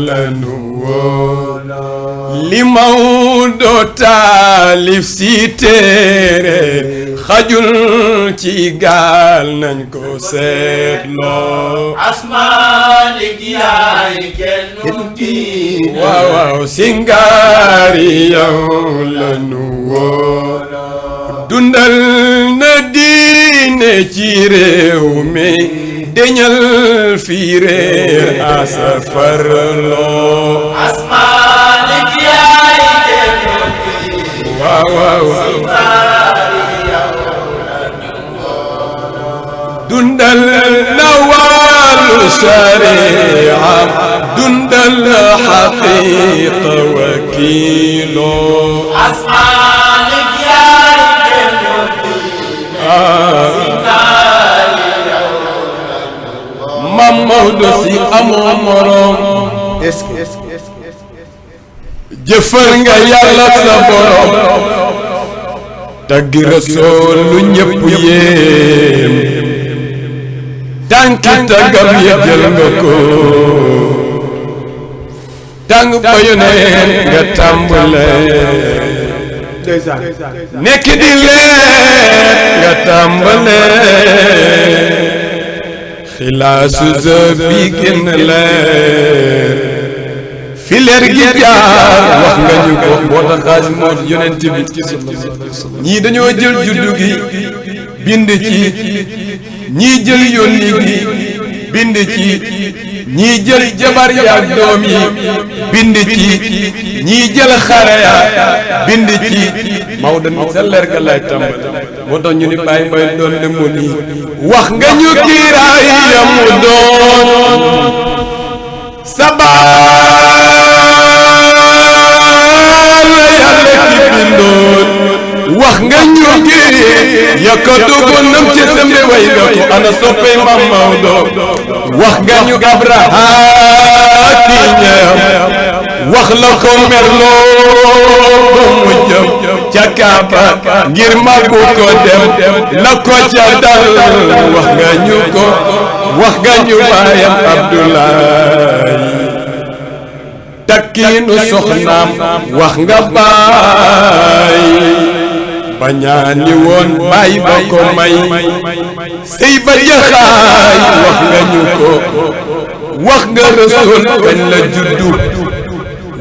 la nu wóoloo li Maodo taalif si téere xajul ci gaal nañ ko seetloo asmalik yaay kennu diine waaw singaari yow la nu wóoloo dundal na diine ci réew mi deñal fi réer asafarloo asmalik yaay kennu diine waaw dundal na wàllu sharia dundal xaqiqa wakiiloo asmalik yaay kennu Mam Maodo si amoo moroom jëfal nga yàlla sa borom taggi rasool lu ñëpp yéem tànki tagam ya jël nga ko tàng ba yoneen nga tàmbalee nekk di leer nga tàmbalee xilaasu bi génn leer fi leer gi jaar wax nga ñu ko moo tax xaaj moo yonent bi ñii dañoo jël juddu gi bind ci ñii jël yónni gi bind ci ñii jël jabar ya doom yi bind ci ñii jël xare ya bind ci Maodo ni sa leer ga lay tàmbal moo tax ñu ni Baye Mbaye doon ne mu nii wax nga ñu kiiraay ya mu doon wax nga ñu gi yëkkatu ko nam ci sembe way nga ko ana soppey Mam Maodo wax nga ñu Abraha ki ñeem wax la ko merloo ko mu jëm ca Kaaba ngir màggu ko dem la ko ca dal wax nga ñu ko wax nga ñu baayam Abdoulaye takkiinu soxnaam wax nga baay bañaani woon baay ba ko may sëy ba jaxaay wax nga ñu ko wax nga Rasuul kañ la juddu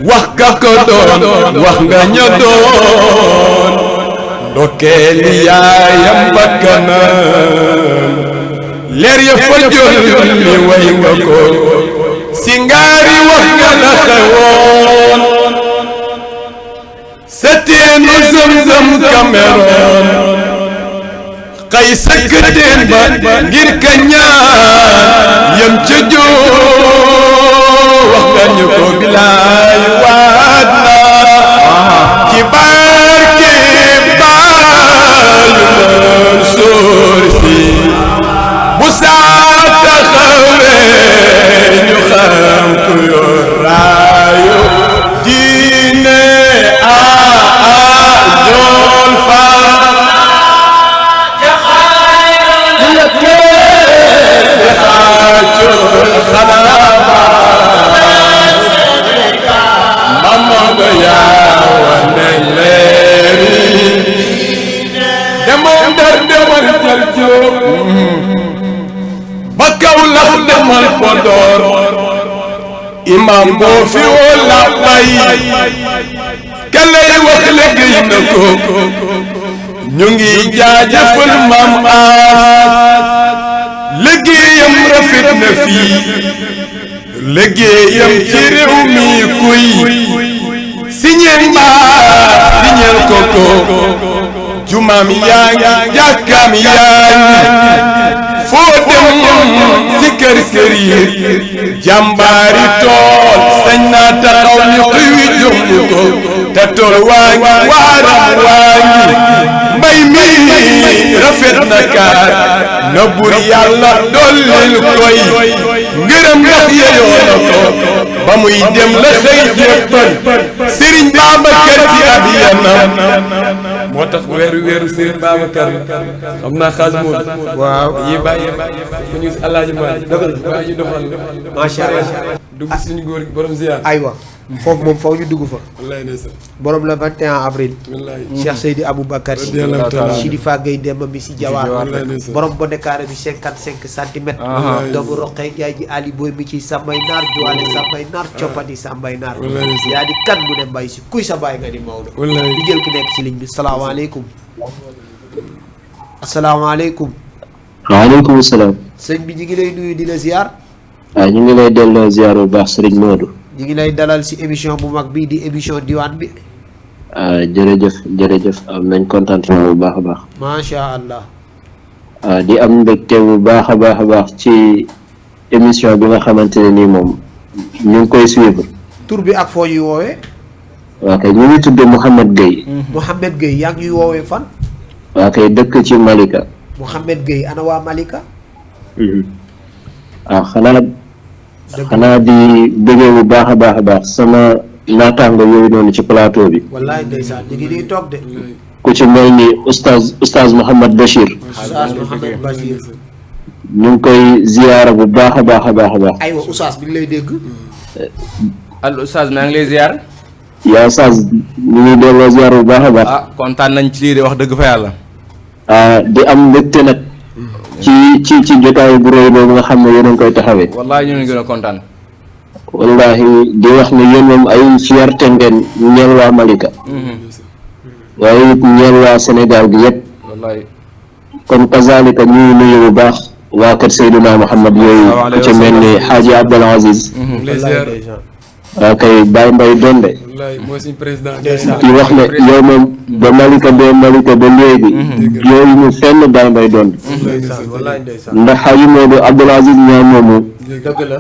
wax ka ko doon wax nga ña doon ndokkeeli yaayam bakkanam leer ya fa jolli way nga ko si ngaari wax nga la xewoon sa teenu Zamzam Cameroon xay sëkk teen ba ngir ka ñaan yam ca joo wax nga ñu ko bilaay waat na ci barke baayu Mansour Si bu saa taxawee ñu xam ku yor raayu diine jool fa Mamadou yaa wane leeri demal Ndar demal Jal Jóob ba Kawlax demal Podor imam boo fi woo la bay ka lay wax liggéey na ko ñu ngi jaajëfal Maam As liggéeyam rafet na fii liggéeyam ci réew mi kuy siñeel mbaa siñeel koko jumaam yaa ngi jàkkaam yaa ngi foo dem si kër yi jàmbaari tool sañ naa taxaw ñu xëy jomb ko te tool waa ngi waaram waa ngi mbay mi rafet na kaar na bur yàlla dollil koy ngërëm ndax yeyoo na ko ba muy dem la xëy jébbal Serigne Babacar Si ab yanam moo tax weeru Serigne Babacar xam naa xaas moom waaw yi bàyyi fu ñu si Alaaji Maalik waaye ñu doxal macha allah dugg suñu góor gi borom ziar aywa foofu moom faw ñu dugg fa wallaay ndeysaan borom la 21 avril wallaay Cheikh Seydi Aboubacar Si Sidi Fagay Demba mi si Jawaar borom bonne carré bi 55 centimètres doomu roqee jaay ji Ali Boy mi ci sambay naar juwaale sambay naar coppati sambay naar yaa di kan mu ne mbay si kuy sa baay nga di Maodo wallaay ñu jël ki nekk ci ligne bi salaamaaleykum asalaamaaleykum waaleykum salaam. sëñ bi ñu ngi lay nuyu di la ziar waaw ñu ngi lay delloo ziar bu baax Serigne Modou. ñu ngi lay dalal si émission bu mag bii di émission diwaan bi jërëjëf am nañ contentement bu baax a baax. macha allah. di am mbégte bu baax a baax ci émission bi nga xamante ne nii moom ñu ngi koy suivre. tur bi ak foo ñuy woowee. waa kay ñu ngi tudd Mouhamed Gueye. Mouhamed Gueye yaa ngi ñuy woowee fan. waa kay dëkk ci Malika. Mouhamed Gueye ana waa Malika. waaw xanaa di bëggee bu baax a baax sama naataango yooyu noonu ci plateau bi. wallaay ndeysaan ñu ngi nii toog de. ku ci mel ni oustaz Mouhamed Bachir. Oustaz Mouhamed Bachir. ñu ngi koy ziyaara bu baax a baax. aywa oustaz bi ngi lay dégg. al oustaz maa ngi lay ziar. yaa oustaz ñu ngi delloo ziyaar bu baax a baax. kontaan nañ ci lii de wax dëgg fa yàlla. di am mbégte nag. ci jotaay bu rëy boobu nga xam ne yéen a ngi koy taxawee. wallaahi ñu ngi gën a kontaan. wallaahi di wax ne yéen moom ay fierté ngeen ñeel waa Malika. waaye it ñeel waa Sénégal gi yëpp. wallaahi. kon kazaalika ñu ngi nuyu bu baax waa kër Seydina Muhammad yooyu ku ci mel ni Xaaji Abdul Aziz waa kay Baye Mbaye Donde mooy suñu président di wax ne yow moom ba Malika ba léegi yooyu ñu fenn Baye Mbaye Donde ndax Xaaji Modou Abdul Aziz ñaa moomu dëgg la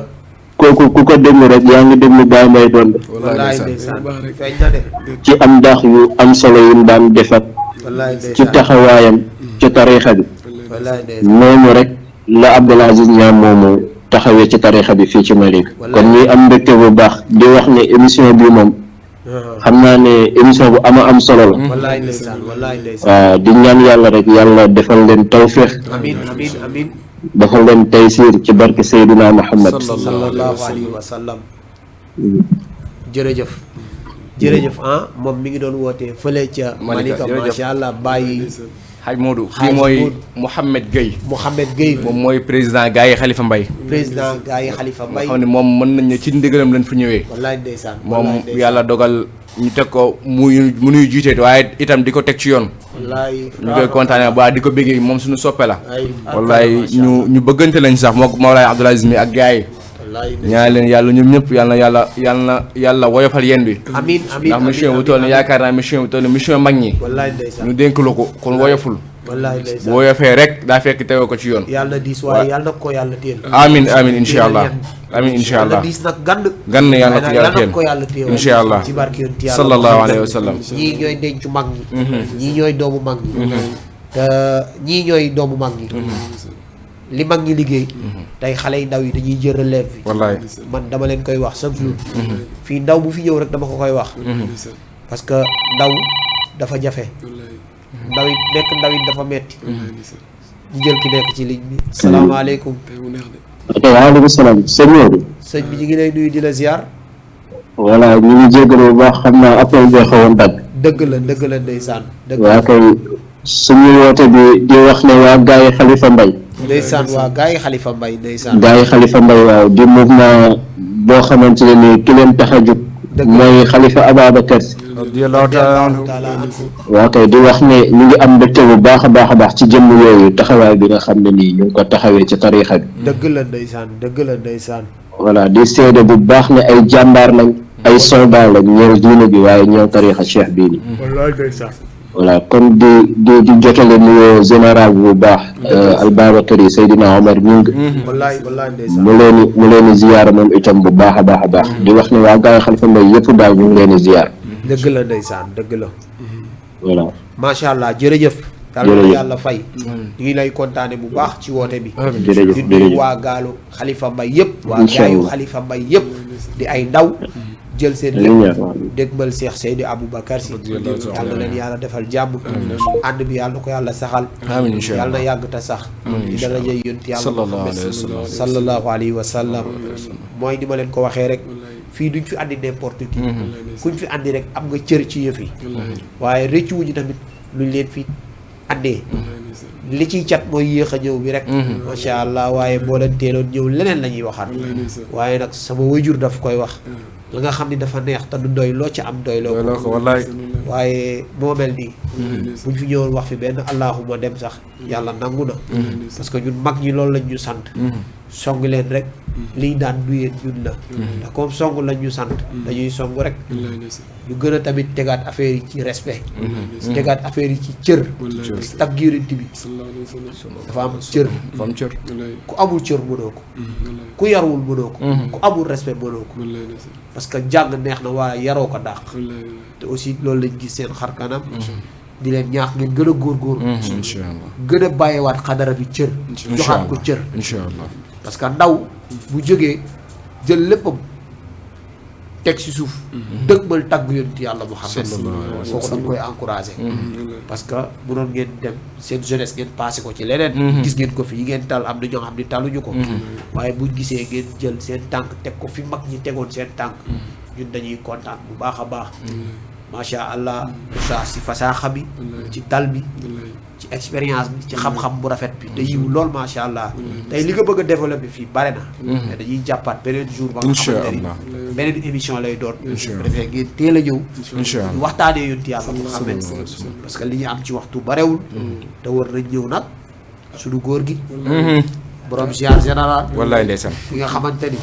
kooku ku ko déglu rek yaa ngi déglu Baye Mbaye Donde wallaay ndeysaan feeñ na de ci am daax yu am solo yu mu daan defat wallaay ci ndeysaan taxawaayam ci tariixa bi wallaay ndeysaan noonu rek la Abdul Aziz ñaa moomu taxawee ci tariixa bi fii ci Mali kon ñuy am mbégte bu baax di wax ne émission bi moom xam naa ne émission bu am solo la wallaay ndeysaan wallaay ndeysaan waaw di ñaan yàlla rek yàlla defal leen tawféex amin amin amin defal leen taysiir ci barke Seydina Muhammad sallallahu alayhi wa sallam jërëjëf moom mi ngi doon wootee fële ca Malika macha allah bàyyi Hadj Modou kii mooy Mouhamed Gueye moom mooy président gaa yi Khalifa Mbaye xam ne moom mën nañ ne ci ndigalam lañ fi ñëwee wallaay ndeysaan moom yàlla dogal ñu teg ko mu nuy jiite waaye itam di ko teg ci yoon wallaay ñu koy kontaane ba di ko bëggee moom suñu soppe la wallaay ñu bëggante lañ sax moo Mawlaay Abdoul Aziz mi ak gaa yi ñaan leen yàlla ñoom ñëpp yàlla woyofal yéen bi amiin ndax mission bu toll ni yaakaar naa mission bu toll ni mission mag ñi wallaay ndeysaan ñu dénk la ko kon woyoful wallaay bu ndeysaan woyofee rek daa fekk tegoo ko ci yoon yàlla diis waaye yàlla na ko yàlla téel amin insha allah amin insha allah yàlla diis nag gann yàlla na ko yàlla téel insha allah ci barke yonent yàlla sallallahu alayhi wa sallam ñii ñooy dencu mag ñi ñii ñooy doomu mag ñi te ñii ñooy doomu mag ñi li mag ñi liggéey tey xale yu ndaw yi dañuy jël relève bi wallaay man dama leen koy wax chaque jour fii ndaw bu fi ñëw rek dama ko koy wax parce que ndaw dafa jafe ndaw it nekk ndaw it dafa metti ñu jël ki nekk ci ligne bi salaamaaleykum waaleykum salaam sëñ Modou sëñ bi ñu ngi lay nuyu di la ziar voilà ñu ngi jégalu bu baax xam naa appel bee xawoon dagg dëgg la ndeysaan dëgg waa kay suñu woote bi di wax ne waa gaa yi Khalifa Mbaye ndeysaan waa gaa yi Khalifa Mbaye ndeysaan gaa yi Khalifa Mbaye waaw di mouvement boo xamante ne ni ki leen tax a jóg mooy Khalifa Ababacar Sy radiyallahu taala anhu waa kay di wax ne ñu ngi am mbégte bu baax a baax ci jëmm yooyu taxawaay bi nga xam ne nii ñu ngi ko taxawee ci tariixa bi dëgg la ndeysaan voilà di seede bu baax ne ay jàmbaar lañ ay soldat lañ ñëw diine bi waaye ñëw tariixa cheikh bii ni wallaay ndeysaan voilà kon di jotale nuyoo général bu baax Albabacar yi Seydina Omar Ñing wallaay ndeysaan mu leen di ziyaar moom itam bu baax a baax di wax ne waa gaa yi Khalifa Mbaye yëpp daal ñu ngi leen di ziyaar dëgg la ndeysaan dëgg la voilà macha allah jërëjëf yàlla fay ñu ngi lay kontaane bu baax ci woote bi di nuyu waa gaalu Khalifa Mbaye yëpp waa gaayu Khalifa Mbaye yëpp di ay ndaw jël seen lépp dégmal Cheikh Seydi Aboubacar Sy yàlla na leen yàlla defal jàmm ànd bi yàlla na ko yàlla saxal yàlla na yàgg ta sax di daraja yonent yàlla sallallahu alayhi wa sallam mooy ni ma leen ko waxee rek fii duñ fi andi n'importe qui kuñ fi andi rek am nga cër ci yëf yi waaye rëccu wuñu tamit luñ leen fi andee li ciy cat mooy yéex a ñëw bi rek macha allah waaye boo leen teeloon ñëw leneen la ñuy waxaat waaye nag sama wayjur daf koy wax la nga xam ni dafa neex te du doy loo ca am doy loo ko wallaay waaye moo mel nii buñ fi ñëwoon wax fi benn allahuma dem sax yàlla nangu na parce que ñun mag ñi loolu lañ ñu sant song leen rek liy daan duyeen ñun la te comme song lañ ñu sant dañuy song rek ñu gën a tamit tegaat affaire yi ci respect tegaat affaire yi ci cër tag yonent bi dafa am cër ku amul cër mënoo ko ku yarwul mënoo ko ku amul respect mënoo ko parce que jàng neex na waaye yaroo ko dàq te aussi loolu lañ gis seen xar kanam di leen ñaax ngeen gën a góorgóorlu incha allah gën a bàyyiwaat xadara bi cër joxaat ko cër incha allah parce que ndaw bu jógee jël léppam teg ci suuf dëgmal tàgg yonent yàlla Muhammad kooku dañ koy encouragé parce que bu doon ngeen dem seen jeunesse ngeen passé ko ci leneen gis ngeen ko fi yi ngeen tal am na ñoo xam ne taluñu ko waaye buñ gisee ngeen jël seen tànk teg ko fi mag ñi tegoon seen tànk ñun dañuy kontaan bu baax a baax macha allah sa si fasaaxa bi ci dal bi ci expérience bi ci xam-xam bu rafet bi te yiw lool macha allah tey li nga bëgg a développé fii bare na mais dañuy jàppaat beneen jour ba nga xamante ni beneen émission lay doon defee ngeen teel a ñëw ñu waxtaanee yonti yàlla mu xam parce que li ñu am ci waxtu barewul te war nañ ñëw nag suñu góor gi borom ziar général. wallaay ndeysaan. ki nga xamante ni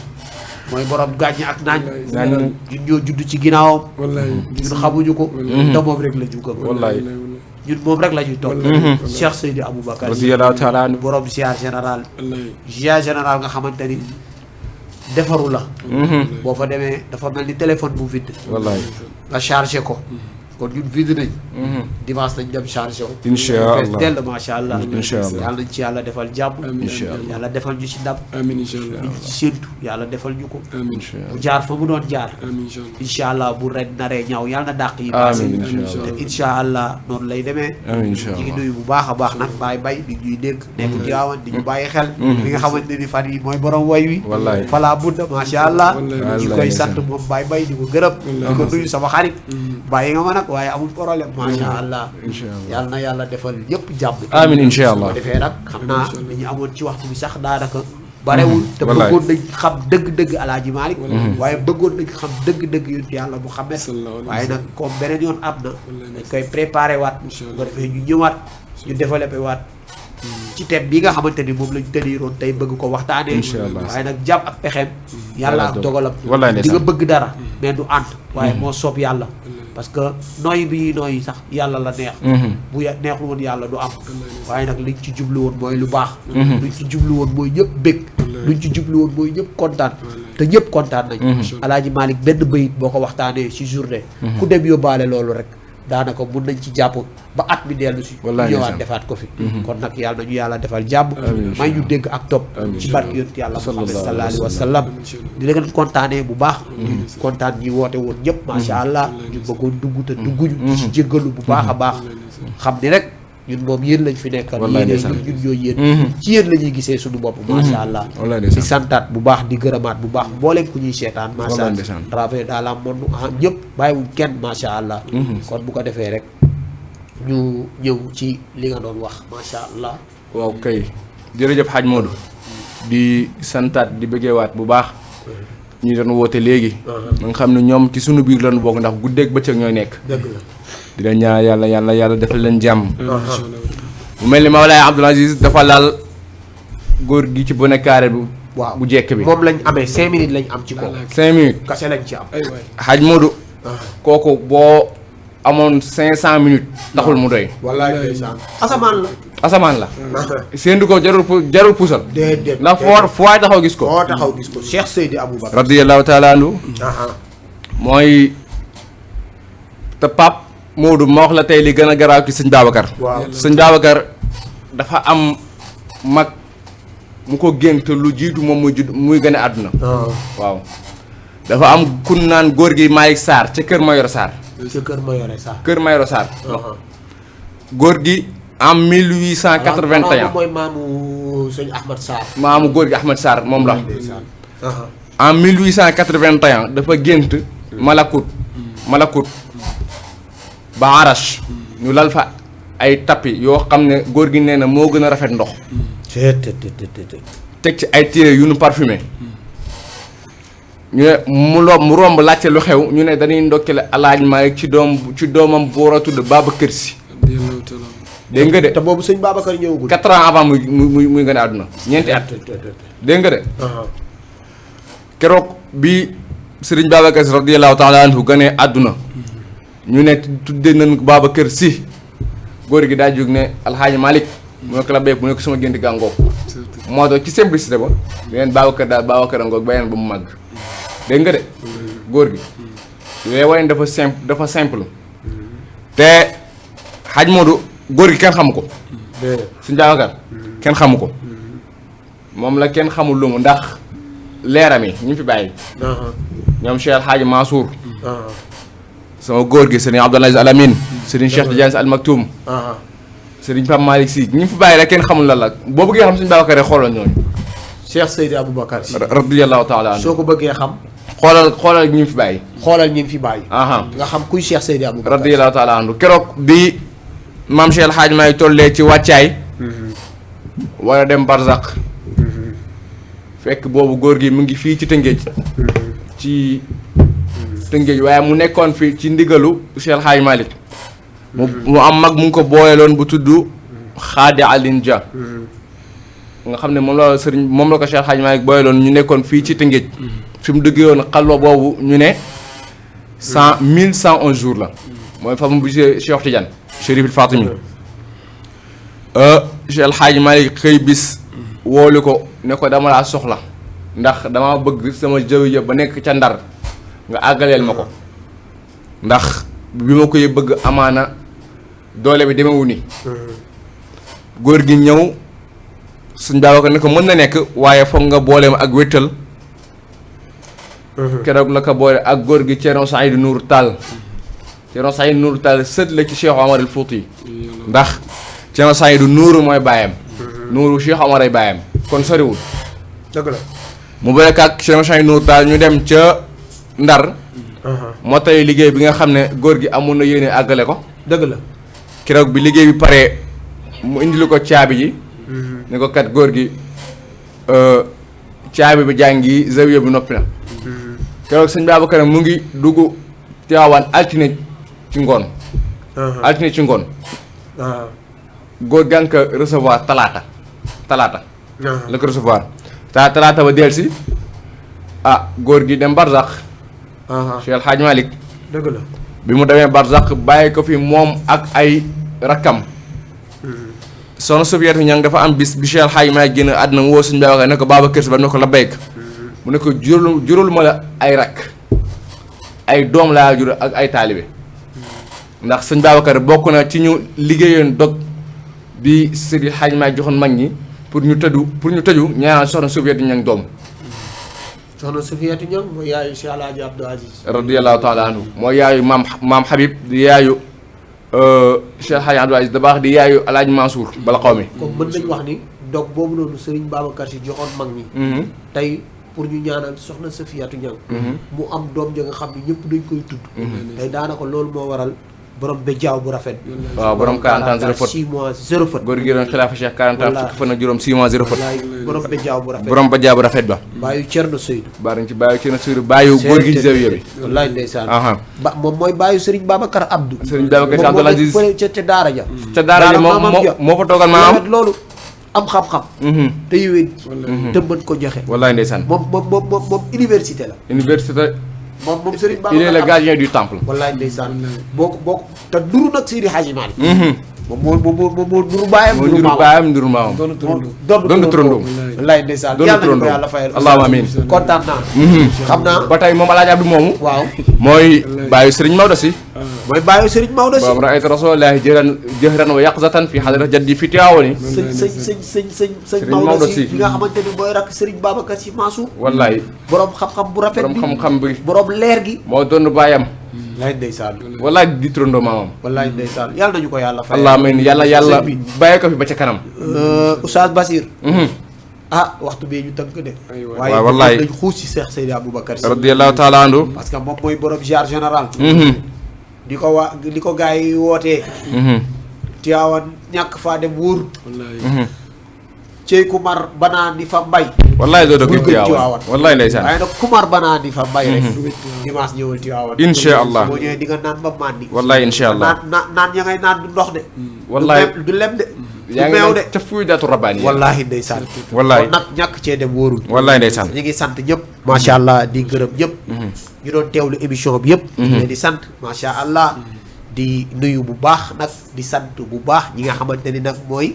mooy borom gàññ ak naañ. naan ñun ñoo judd ci ginnaawam. wallaay ñun xamuñu ko. te moom rek la ñu gëm. wallaay. ñun moom rek la ñuy topp. Cheikh Seydi Aboubacar. radiyallahu taala anhu. borom ziar général. wallaay ziar général nga xamante ni defaru la. boo fa demee dafa mel ni téléphone bu vide. wallaay. nga chargé ko. kon ñun vide nañ. dimanche nañ dem chargé ko. incha fees allah dell macha allah. incha allah yàlla nañ ci yàlla defal jàmm. incha allah yàlla defal ñu ci ndam. amiin incha allah ñu ci séntu yàlla defal ñu ko. amiin bu jaar fa mu doon jaar. amiin incha allah incha allah bu ren naree ñaw yàlla na dàq yi. amiin te incha allah noonu lay demee. amiin incha ñu ngi allah nuyu bu baax a baax nag Baye Bay di ñuy dégg. nekk Tiwaawan di ñu bàyyi xel. li nga xamante ni fan yi mooy borom way wi. wallaay. fala budda macha allah. wallaay. ñu koy sant moom Baye Bay di ko gërëm. di ko nuyu sama xarit. bàyyi nga ma nag waaye amul problème macha allah. incha allah yàlla na yàlla defal ñëpp jàmm. amiin incha allah. bu ko defee nag xam naa li ñu amoon ci waxtu bi sax daanaka barewul. te wallaay. bëggoon nañ xam dëgg-dëgg Alaaji Malick. waaye bëggoon nañ xam dëgg-dëgg yonent yàlla Muhammad. waaye nag comme beneen yoon am na. dañ koy préparé waat. bu ko defee ñu ñëwaat ñu développé waat. ci thème bi nga xamante ni moom lañ tëniroon tey bëgg ko waxtaanee. incha allah waaye nag jàmm ak pexeem. yàlla ak dogalam. wallaay di ndeysaan. nga bëgg dara mais du ànd. waaye moo soob yàlla. parce que nooyi bi ñuy nooyi sax yàlla la neex. bu neexul woon yàlla du am. waaye nag liñ ci jublu woon mooy lu baax. luñ ci jublu woon mooy ñëpp bég. luñ ci jublu woon mooy ñëpp kontaan. te ñëpp kontaan nañ. Alaaji Malick benn bayit boo ko waxtaanee ci journée. ku dem yóbbaale loolu rek. daanaka mun nañ ci jàpp ba at mi dellu si. wallaay ñëwaat defaat ko fi. kon nag yàlla nañu yàlla defal jàmm. may ñu dégg ak topp. ci barke yonent yàlla Muhammad sallallahu alayhi wa sallam. di leen kontaanee bu baax. di kontaan ñi woote woon ñëpp macha allah. ñu bëggoon dugg te dugguñu. di ci jéggalu bu baax a baax. xam ni rek ñun moom yéen lañ fi nekkal. wallaay yéen ñun ñooy yéen. ci yéen la ñuy gisee suñu bopp. macha allah wallaay di ndeysaan. santaat bu baax di gërëmaat bu baax mbooleem ku ñuy seetaan. macha wallaay allah ndeysaan. travers dans la monde ñëpp bàyyiwuñ kenn macha allah. kon bu ko defee rek. ñu ñëw ci li nga doon wax macha allah. waaw kay jërëjëf Hadj Modou. di santaat di bëggeewaat bu baax. ñi doon woote léegi. nga xam ne ñoom ci sunu biir lañu bokk ndax guddeeg bëccëg ñooy nekk. dëgg la. di leen ñaan yàlla defal leen jàmm. mu mel ni Mawlaay Abdoul Aziz dafa laal góor gi ci bonnet carré bu. waaw bu jekk bi. moom lañ amee 5 minutes lañ am ci kaw. 5 minutes. kase lañ ci am. ay waay Hadj Modou. kooku boo amoon 500 minutes. taxul mu doy. wallaay ndeysaan. asamaan la. asamaan la. séentu ko jarul puusal. déedéet ndax fu waay taxaw gis ko. foo taxaw gis ko Cheikh Seydi Aboubacar. radiyallahu taala anhu mooy te Pape Modou ma wax la tey li gën a garaaw ci sëñ Babacar. waaw sëñ Babacar dafa am mag mu ko gént lu jiitu moom muy gën a àdduna. waaw dafa am kun naan góor gi Malick Sarr ca Kër Mayoro Sarr. ci kër ma yore sax. Kër Mayoro Sarr. góor gi en 1881. mooy maamu sëñ Ahmad Sarr. maamu góor gi Ahmed Sarr moom la. en 1881 dafa gént Malakut ba Arash ñu lal fa ay tapis yoo xam ne góor gi nee na moo gën a rafet ndox. teg ci ay téere yu nu parfumé. ñu ne mu romb laajte lu xew ñu ne dañuy ndokkale Alaaji Maalik ci doomam bu war a tudd Babacar Si. dégg nga de te boobu sëñ Babacar ñëwagul. 4 ans avant muy gën a àdduna ñeenti at. dégg nga de. keroog bi Sëriñ Babacar Si radiyallahu taala anhu gënee àdduna. ñu ne tuddee nañ ko Babacar Si. góor gi daa jóg ne Alxaaji Malick mu ne ko la béy mu ne ko sama gént gàngoog. moo tax ci simplicité ba. leen Babacar daal Babacar a ngoog beneen ba mu màgg. dégg nga de góor gi. yooyu wane dafa simple. te Hadj Modou góor gi kenn xamu ko. Sëñ Babacar kenn xamu ko. moom la kenn xamul lu mu ndax leeram yi ñu fi bàyyi. ñoom Cheikh Hadj Mansour. sama góor gi Serigne Abdoul Aziz Al Amine. Serigne Cheikh Tidiane Sy Al Maktoum. Serigne Pape Malick Sy ñu fi bàyyi rek kenn xamul lan la boo bëggee xam Sëñ Babacar rek xoolal ñooñu. Cheikh Seydi Aboubacar Si. radiyallahu taala anhu. soo ko bëggee xam. xoolal ñu fi bàyyi. xoolal ñi fi bàyyi. nga xam kuy Cheikh Seydi Aboubacar. radiyallahu taala anhu keroog bi maam Cheikh El Hadj may tollee ci wàccaay. war a dem Barzak. fekk boobu góor gi mu ngi fii ci Tëngéej. ci Tëngéej waaye mu nekkoon fii ci ndigalu Cheikh El Hadj Malick. mu am mag mu ngi ko booyeloon bu tudd Xaadi Alin Dia. nga xam ne moom la sëriñ moom la ko Cheikh Hadj Malick booyaloon ñu nekkoon fii ci Tëngéej fi mu dëggee woon xalwa boobu ñu ne 1111 jours la mooy fa mu bu Cheikh Tidiane Chérif Fatimi Cheikh Hadj Malick xëy bis woolu ko ne ko dama laa soxla ndax dama bëgg sama jëw ya ba nekk ca Ndar nga àggaleel ma ko ndax bi ma koy bëgg amaana doole bi demewu ni góor gi ñëw suñ Babacar ne ko mën na nekk waaye foog nga boole ma ak wéttal keroog la ko boole ak góor gi Thierno Saïdou Nourou Tall Thierno Saïdou Nourou Tall sët la ci Cheikh Omar El Fouti ndax Thierno Saïdou Nourou mooy baayam Nourou Cheikh Omar ay baayam kon soriwul dëgg la mu boole ak Thierno Saïdou Nourou Tall ñu dem ca Ndar moo tay liggéey bi nga xam ne góor gi amoon na yéene àggale ko dëgg la keroog bi liggéey bi paree mu indilu ko caabi ji ne ko kat góor gi caabi bi jàngi zawiya bi noppi na keroog sëñ Babacar mu ngi dugg Tiwaawan altine ci ngoon altine ci ngoon góor gan ko recevoir talaata la ko recevoir talaata ba delsi góor gi dem Barzax Cheikh El Hadj Malick dëgg la bi mu demee Barzax bàyyi ko fi moom ak ay rakkam soxna Sofiatou Niang dafa am bis bi Cheikh El Hadj Malick génn àdduna mu woo sëñ Babacar ne ko Babacar Si ba ne ko la béyk mu ne ko jurul ma la ay rakk ay doom laa jur ak ay taalibe ndax sëñ Babacar bokk na ci ñu liggéeyoon dog bi Seydi El Hadj Malick joxoon mag ñi pour ñu tëju ñaanal soxna Sofiatou Niang doom soxna Sofiatou Niang mooy yaayu Cheikh El Hadj Abdou Aziz radiyallahu taala anhu mooy yaayu maam Habib di yaayu Cheikh El Hadj Abdou Aziz da baax di yaayu El Hadj Mansour bala xaw mi comme mën nañ wax ni dog boobu noonu Serigne Babacar Sy joxoon mag ñi tey pour ñu ñaanal soxna Sofiatou Niang mu am doom ja nga xam ne ñëpp dañ koy tudd tey daanaka loolu moo waral borom béjjaaw bu rafet bi waaw borom 40 ans 0 faute 6 mois 0 faute góor gi doon xilaafa Cheikh 40 ans fukki fan ak juróom 6 mois 0 faute borom béjjaaw bu rafet borom béjjaaw bu rafet ba baayu Thierno Seydou baarañ ci baayu Thierno Seydou baayu góor gi zawiya bi wallaay ndeysaan aha moom mooy baayu Serigne Babacar Abdou Serigne Babacar Sy Abdoul Aziz ca daara ja ca daara ja moo fa toogal maam loolu am xam-xam te yowén te mën ko joxe wallaay ndeysaan moom université la université moom Serigne Babacar il est le gardien du temple wallaay ndeysaan boo ko te duru nag Seydi Hadji Malick moom moo duru baayam duru maamam doon turandoom wallaay ndeysaan yàlla nañu ko yàlla fayal allahumma amiin kontaan naa xam naa ba tey moom Alaaji Abdou moomu waaw mooy baayu Serigne Maodo Sy mooy baayu Serigne Maodo Sy boobu ra'aytu rasulallahi jahran wa yaqzatan fi hadrati jaddi fi Tiwaawan sëñ Maodo Sy bi nga xamante ni mooy rakk Serigne Babacar Sy Mansour wallaay borom xam-xam bu rafet bi borom xam-xam bi borom leer gi moo doon baayam wallaay ndeysaan wallaay di turandoo maamam wallaay ndeysaan yàlla nañu ko yàlla fayal allah amiin yàlla bàyyi ko fi ba ca kanam Oustaz Basir waxtu bii ñu tënk de waaye wallaay dañ xuus ci Cheikh Seydi Aboubacar Sy radiyallahu taala anhu parce que moom mooy borom ziar général di ko gars yi wootee Tiwaawan ñàkk faa dem wóor cey kumar banaan di fa mbay wallaay doo dëgg Tiwaawan wallaay ndeysaan waaye nag kumar banaan di fa mbay rek dimanche ñëwal Tiwaawan insha allah boo ñëwee di nga naan ba màndi wallaay insha allah naan ya ngay naan du ndox de wallaay du lem de yaa ngi ne ca fuy datu rabbaani wallaahi ndeysaan wallaay kon nag ñàkk cee dem wóorul wallaay ndeysaan ñu ngi sant ñëpp macha allah di gërëm ñëpp ñu doon teewlu émission bi yëpp ñu di sant macha allah di nuyu bu baax nag di sant bu baax ñi nga xamante ni nag mooy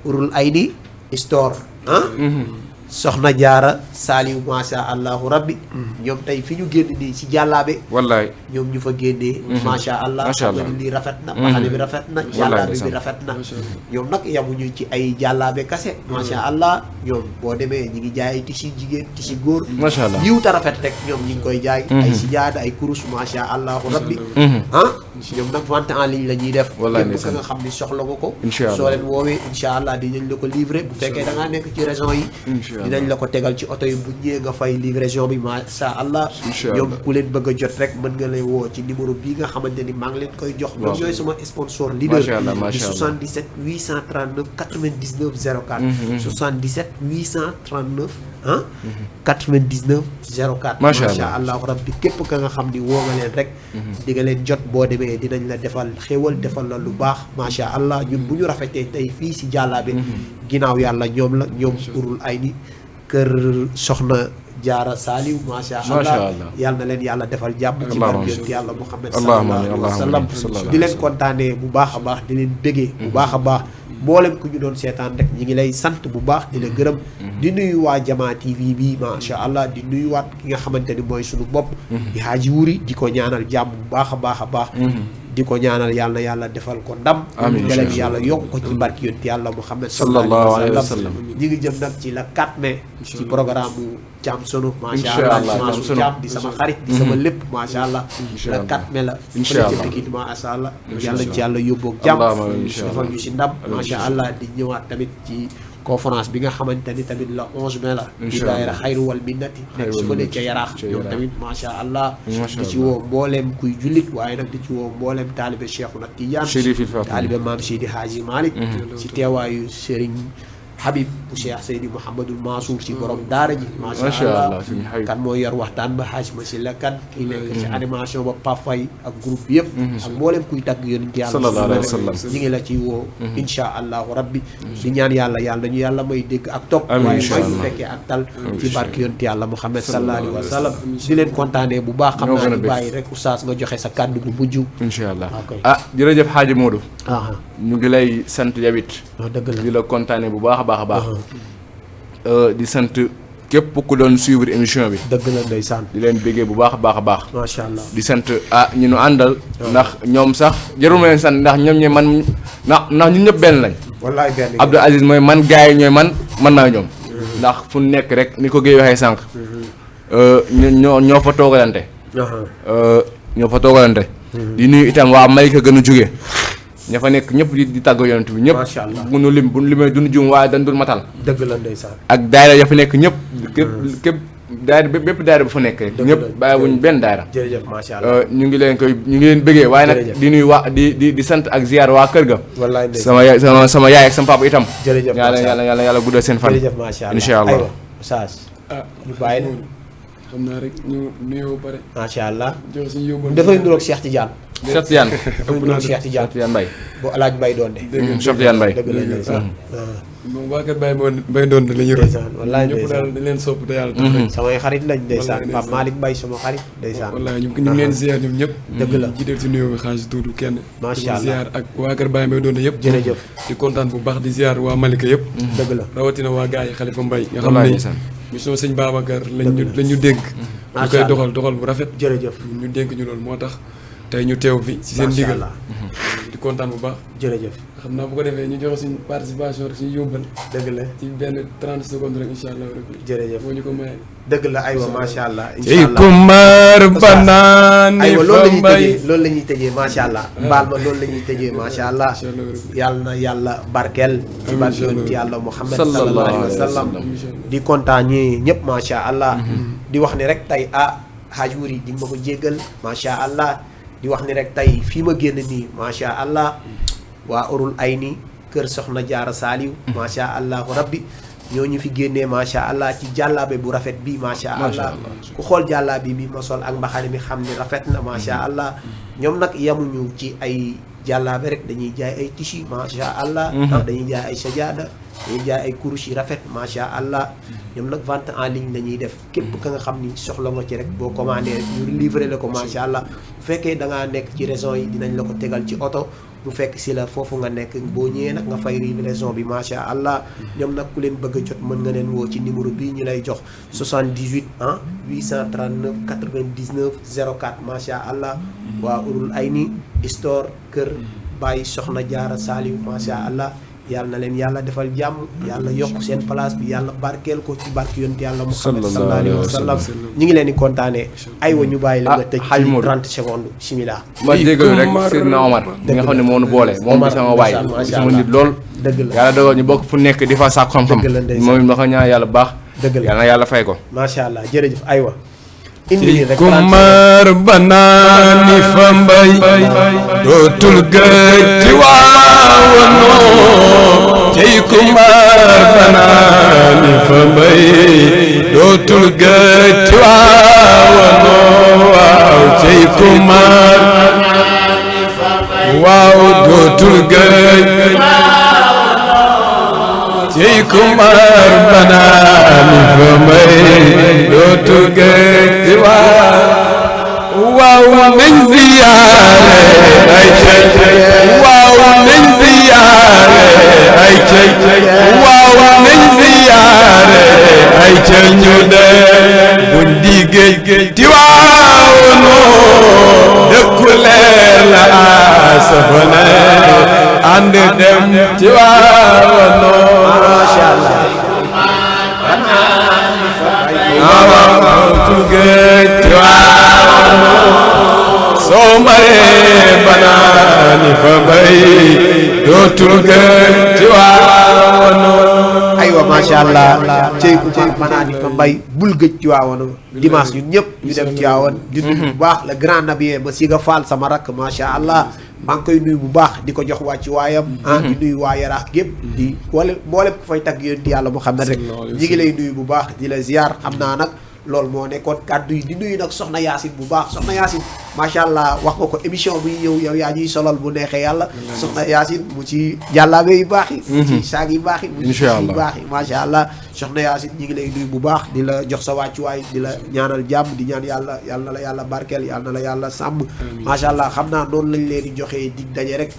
urul ay ni histoire soxna jaara saaliw macha allahu rabbi ñoom tey fi ñu génn nii si jàllaabe wallaay ñoom ñu fa génnee macha allah xam nga ni lii rafet na baxane bi rafet na jàllaabe bi rafet na ñoom nag yamuñu ci ay jàllaabe kase macha allah ñoom boo demee ñi ngi jaay tisi jigéen tisi góor macha allah yiw ta rafet rek ñoom ñi ngi koy jaay ay sijaada ay kurus macha allahu rabbi ñoom nag vente en ligne la ñuy def képp ka nga xam ni soxla nga ko soo leen woowee incha allah dinañ la ko livrer bu fekkee da ngaa nekk ci région yi dinañ la ko tegal ci oto yi bu ñëwee nga fay livraison bi macha allah. ñoom ku leen bëgg a jot rek mën nga lay woo ci numéro bii nga xamante ni maa ngi leen koy jox. ñoom ñooy sama sponsor leader. di 77 839 99 04. 77 839 99 04. macha allah rabbi képp ka nga xam ni woo nga leen rek. di nga leen jot boo demee dinañ la defal xéwal defal la lu baax macha allah ñun bu ñu rafetee tey fii si jàllaabe ginnaaw yàlla ñoom la ñoom urul ay ni kër soxna jaara saaliw macha allah yàlla na leen yàlla defal jàmm ci barke yonent yàlla Muhammad sallallahu alayhi wa sallam di leen kontaanee bu baax a baax di leen bégee bu baax a baax mboolem ku ñu doon seetaan rek ñi ngi lay sant bu baax di la gërëm di nuyu waa Jamaa TV bi macha allah di nuyuwaat ki nga xamante ni mooy suñu bopp di Haaji Wuri di ko ñaanal jàmm bu baax a baax a baax di ko ñaanal yàlla na yàlla defal ko ndam amiin yàlla yokk ko ci barke yonent yàlla Muhammad sallallahu alayhi wa sallam ñi ngi jëm nag ci la 4 mai ci programme Thiam Sono macha allah Mansour Thiam di sama xarit di sama lépp macha allah la 4 mai la fële ca Pikine macha allah yàlla ci yàlla yóbboog jàmm defal ñu si ndam macha allah di ñëwaat tamit ci conférence bi nga xamante ni tamit la 11 mai la di daayira xayru wal minnati nekk su fële ca yaraax ñoom tamit macha allah di ci woo mbooleem kuy jullit waaye nag di ci woo mbooleem taalibe Cheikhuna Tidiane taalibe maam Seydi Hadji Malick ci teewaayu Serigne Habib bu Cheikh Seydi Mouhamadul Mansour ci borom daara ji macha allah kan moo yor waxtaan ba xaaj ma si la kan kii nekk ci animation ba Pafay ak groupe bi yëpp ak mboolem kuy tagg yonent yàlla sallallahu alayhi wa sallam ñi ngi la ci woo insha allahu rabbi di ñaan yàlla ñu yàlla may dégg ak topp waaye may ñu fekkee ak tal ci barke yonent yàlla Muhammad sallallahu alayhi wa sallam di leen kontaanee bu baax xam naa ni bàyyi rek oustaz nga joxe sa kàddu gu mujj insha allah jërëjëf Hadji Modou ñu ngi lay sant yawit dëgg la di la kontaanee bu baax a baax di sant képp ku doon suivre émission bi dëgg la ndeysaan di leen béggee bu baax a baax macha allah di sant ñu nu àndal ndax ñoom sax jarul ma leen sant ndax ñoom ñooy man ndax ñun ñëpp benn lañ wallaay benn Abdou Aziz mooy man gars yi ñooy man naa ñoom ndax fu nekk rek ni ko Guèye waxee sànq ñoo fa toogalante di nuyu itam waa Malika gën a jóge ña fa nekk ñëpp di tàgg yonent bi ñëpp macha allah bu nu limee duñu jum waaye dañ dul matal dëgg la ndeysaan ak daayira ya fa nekk ñëpp képp daayira bépp daayira bu fa nekk rek ñëpp bàyyiwuñ benn daayira jërëjëf macha allah ñu ngi leen bëggee waaye nag di nuyu waa di sant ak ziar waa kër ga wallaay sama yaay ak sama papa itam jërëjëf yàlla guddal seen fan jërëjëf macha allah insha allah Saas ñu bàyyi xam naa rek ñu nuyoo ba pare macha allah jox suñu yóbbal dafay nuroog Cheikh Tidiane Cheikh Tidiane Cheikh Tidiane Mbaye bu alaaj Mbaye doon de Cheikh Tidiane Mbaye dëgg la ndeysaan moom waa kër Baye doon la ñuy roy wallaay ñëpp daal dañ leen sopp te yàlla tax samay xarit lañ ndeysaan Pape Malick Mbaye sama xarit ndeysaan wallaay ñu ngi leen ziar ñoom ñëpp dëgg la jiital si nuyoo bi xaaj tuudu kenn macha allah ziar ak waa kër Baye doon yëpp jërëjëf di kontaan bu baax di ziar waa Malika yëpp dëgg la rawatina waa gars yi Khalifa Mbaye nga xam ne mission sëñ Babacar lañ ñu dénk ñu koy doxal bu rafet jërëjëf ñu dénk ñu loolu moo tax tey ñu teew fi ci seen ndigal di kontaan bu baax jërëjëf xam naa bu ko defee ñu joxe suñu participation rek suñu yóbbal dëgg la ci benn 30 secondes rek incha allah rabbi jërëjëf moo ñu ko maye dëgg la aywa macha allah kumar banaani aywa loolu la ñuy tëjee macha allah mbaal ma loolu la ñuy tëjee macha allah yàlla na yàlla barkeel ci barkeel ci yàlla Muhammad sallallahu alayhi wa sallam di kontaan ñi ñëpp macha allah di wax ni rek tey Hadji Wuri di ma ko jéggal macha allah di wax ni rek tey fii ma génn nii macha allah waa urul ay ni kër soxna jaara saaliw macha allahu rabbi ñoo ñu fi génnee macha allah ci jàllaabe bu rafet bi macha allah ku xool jàllaabe bi ma sol ak mbaxane mi xam ni rafet na macha allah ñoom nag yamuñu ci ay jàllaabe rek dañuy jaay ay tissu macha allah dañuy jaay ay sajaada dañuy jaay ay kurus yi rafet macha allah ñoom nag vente en ligne la ñuy def képp ka nga xam ni soxla nga ci rek boo commandé rek ñu livré la ko macha allah bu fekkee da ngaa nekk ci région yi dinañ la ko tegal ci oto bu fekk si la foofu nga nekk boo ñëwee nag nga fay livraison bi macha allah ñoom nag ku leen bëgg a jot mën nga leen woo ci numéro bii ñu lay jox 78 839 99 04 macha allah waa urul ay ni store kër Baye Soxna Jaara Saaliw macha allah yàlla na leen yàlla defal jàmm yàlla yokk seen place bi yàlla barkeel ko ci barke yonent yàlla Muhammad sallallahu alayhi wa sallam ñi ngi leen di kontaanee aywa ñu bàyyi la nga tëj ci 30 secondes bismillah ma jégalu rek Seydina Omar mi nga xam ne moo nu boole moom bi sama waay sama nit lool dëgg la yàlla dogal ñu bokk fu nekk di fa sàkku xam-xam moom it ma ko ñaan yàlla baax dëgg la yal na yàlla fay ko. macha allah jërëjëf aywa. indi ci rek kumar banaani fa mbay dootul gëj ci waawanoo ci kumar banaani fa mbay dootul gëj ci waawanoo waaw ci kumar waaw dootul gëj ci kumar banaani fa mbay dootul gëj ci waaw nañ ziyaare ay cey waaw nañ ziyaare ay cey waaw nañ ziyaare ay cey ñu de buñ di géej ci waawanoo dëkku leer la asafane ànd dem ci waawanoo macha allah. soo maree banaani fa bay dootul gëj ci waawanoo. aywa macha allah cey ku ma banaani fa mbay bul gëj ci waawoon dimanche ñun ñëpp ñu dem ci waawoon di nuyu bu baax le grand nabiye ma Siga Fall sama rakk macha allah maa ngi koy nuyu bu baax di ko jox wàcc waayam di nuyu waa Yaraax gépp di wala mboolem ku fay tagg yéen di yàlla Muhammad rek ñi ngi lay nuyu bu baax di la ziar xam naa nag loolu moo nekkoon kàddu yi di nuyu nag soxna Yacine bu baax soxna Yacine macha allah wax nga ko émission bi ñëw yow yaa ñuy solal bu neexee yàlla soxna Yacine mu ci jàllaabe yu baax yi mu ci saag yu baax yi mu ci yu baax yi macha allah soxna Yacine ñi ngi lay nuyu bu baax di la jox sa wàccuwaay di la ñaanal jàmm di ñaan yàlla yàlla na la yàlla barkeel yàlla na la yàlla sàmm macha allah xam naa noonu lañ leen di joxee dig daje rek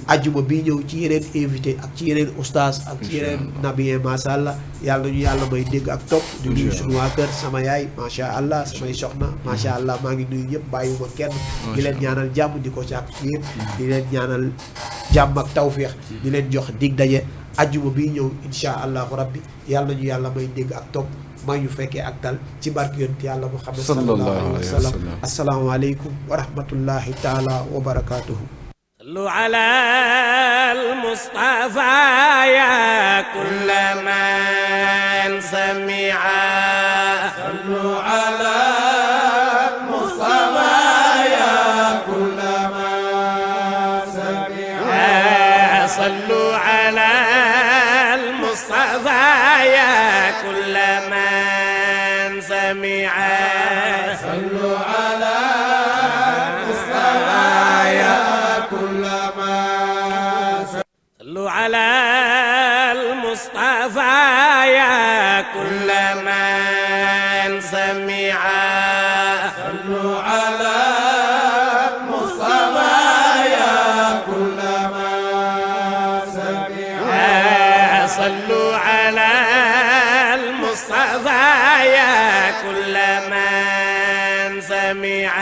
ajjuma bii ñëw ci yeneen invité ak ci yeneen oustaz ak ci yeneen nabiye macha allah yàlla nañu yàlla may dégg ak topp di nuyu suñu waa kër sama yaay macha allah samay soxna macha allah maa ngi nuyu ñëpp bàyyiwuma kenn di leen ñaanal jàmm di ko càkk yëpp di leen ñaanal jàmm ak tawféex di leen jox dig daje ajjuma bii ñëw insha allahu rabbi yàlla nañu yàlla may dégg ak topp may ñu fekkee ak dal ci barke yonent yàlla Muhammad sallallahu alayhi wa sallam assalaamu aleykum wa rahmatullahi taala wa barakatuhu صلوا على المصطفى يا كل من سمع صلوا على المصطفى يا كل من سمع صلوا على المصطفى يا كل من سمع صلوا على المصطفى يا صلوا على المصطفى يا كل من سمع صلوا على المصطفى يا كل من سمع صلوا على المصطفى يا كل من سمع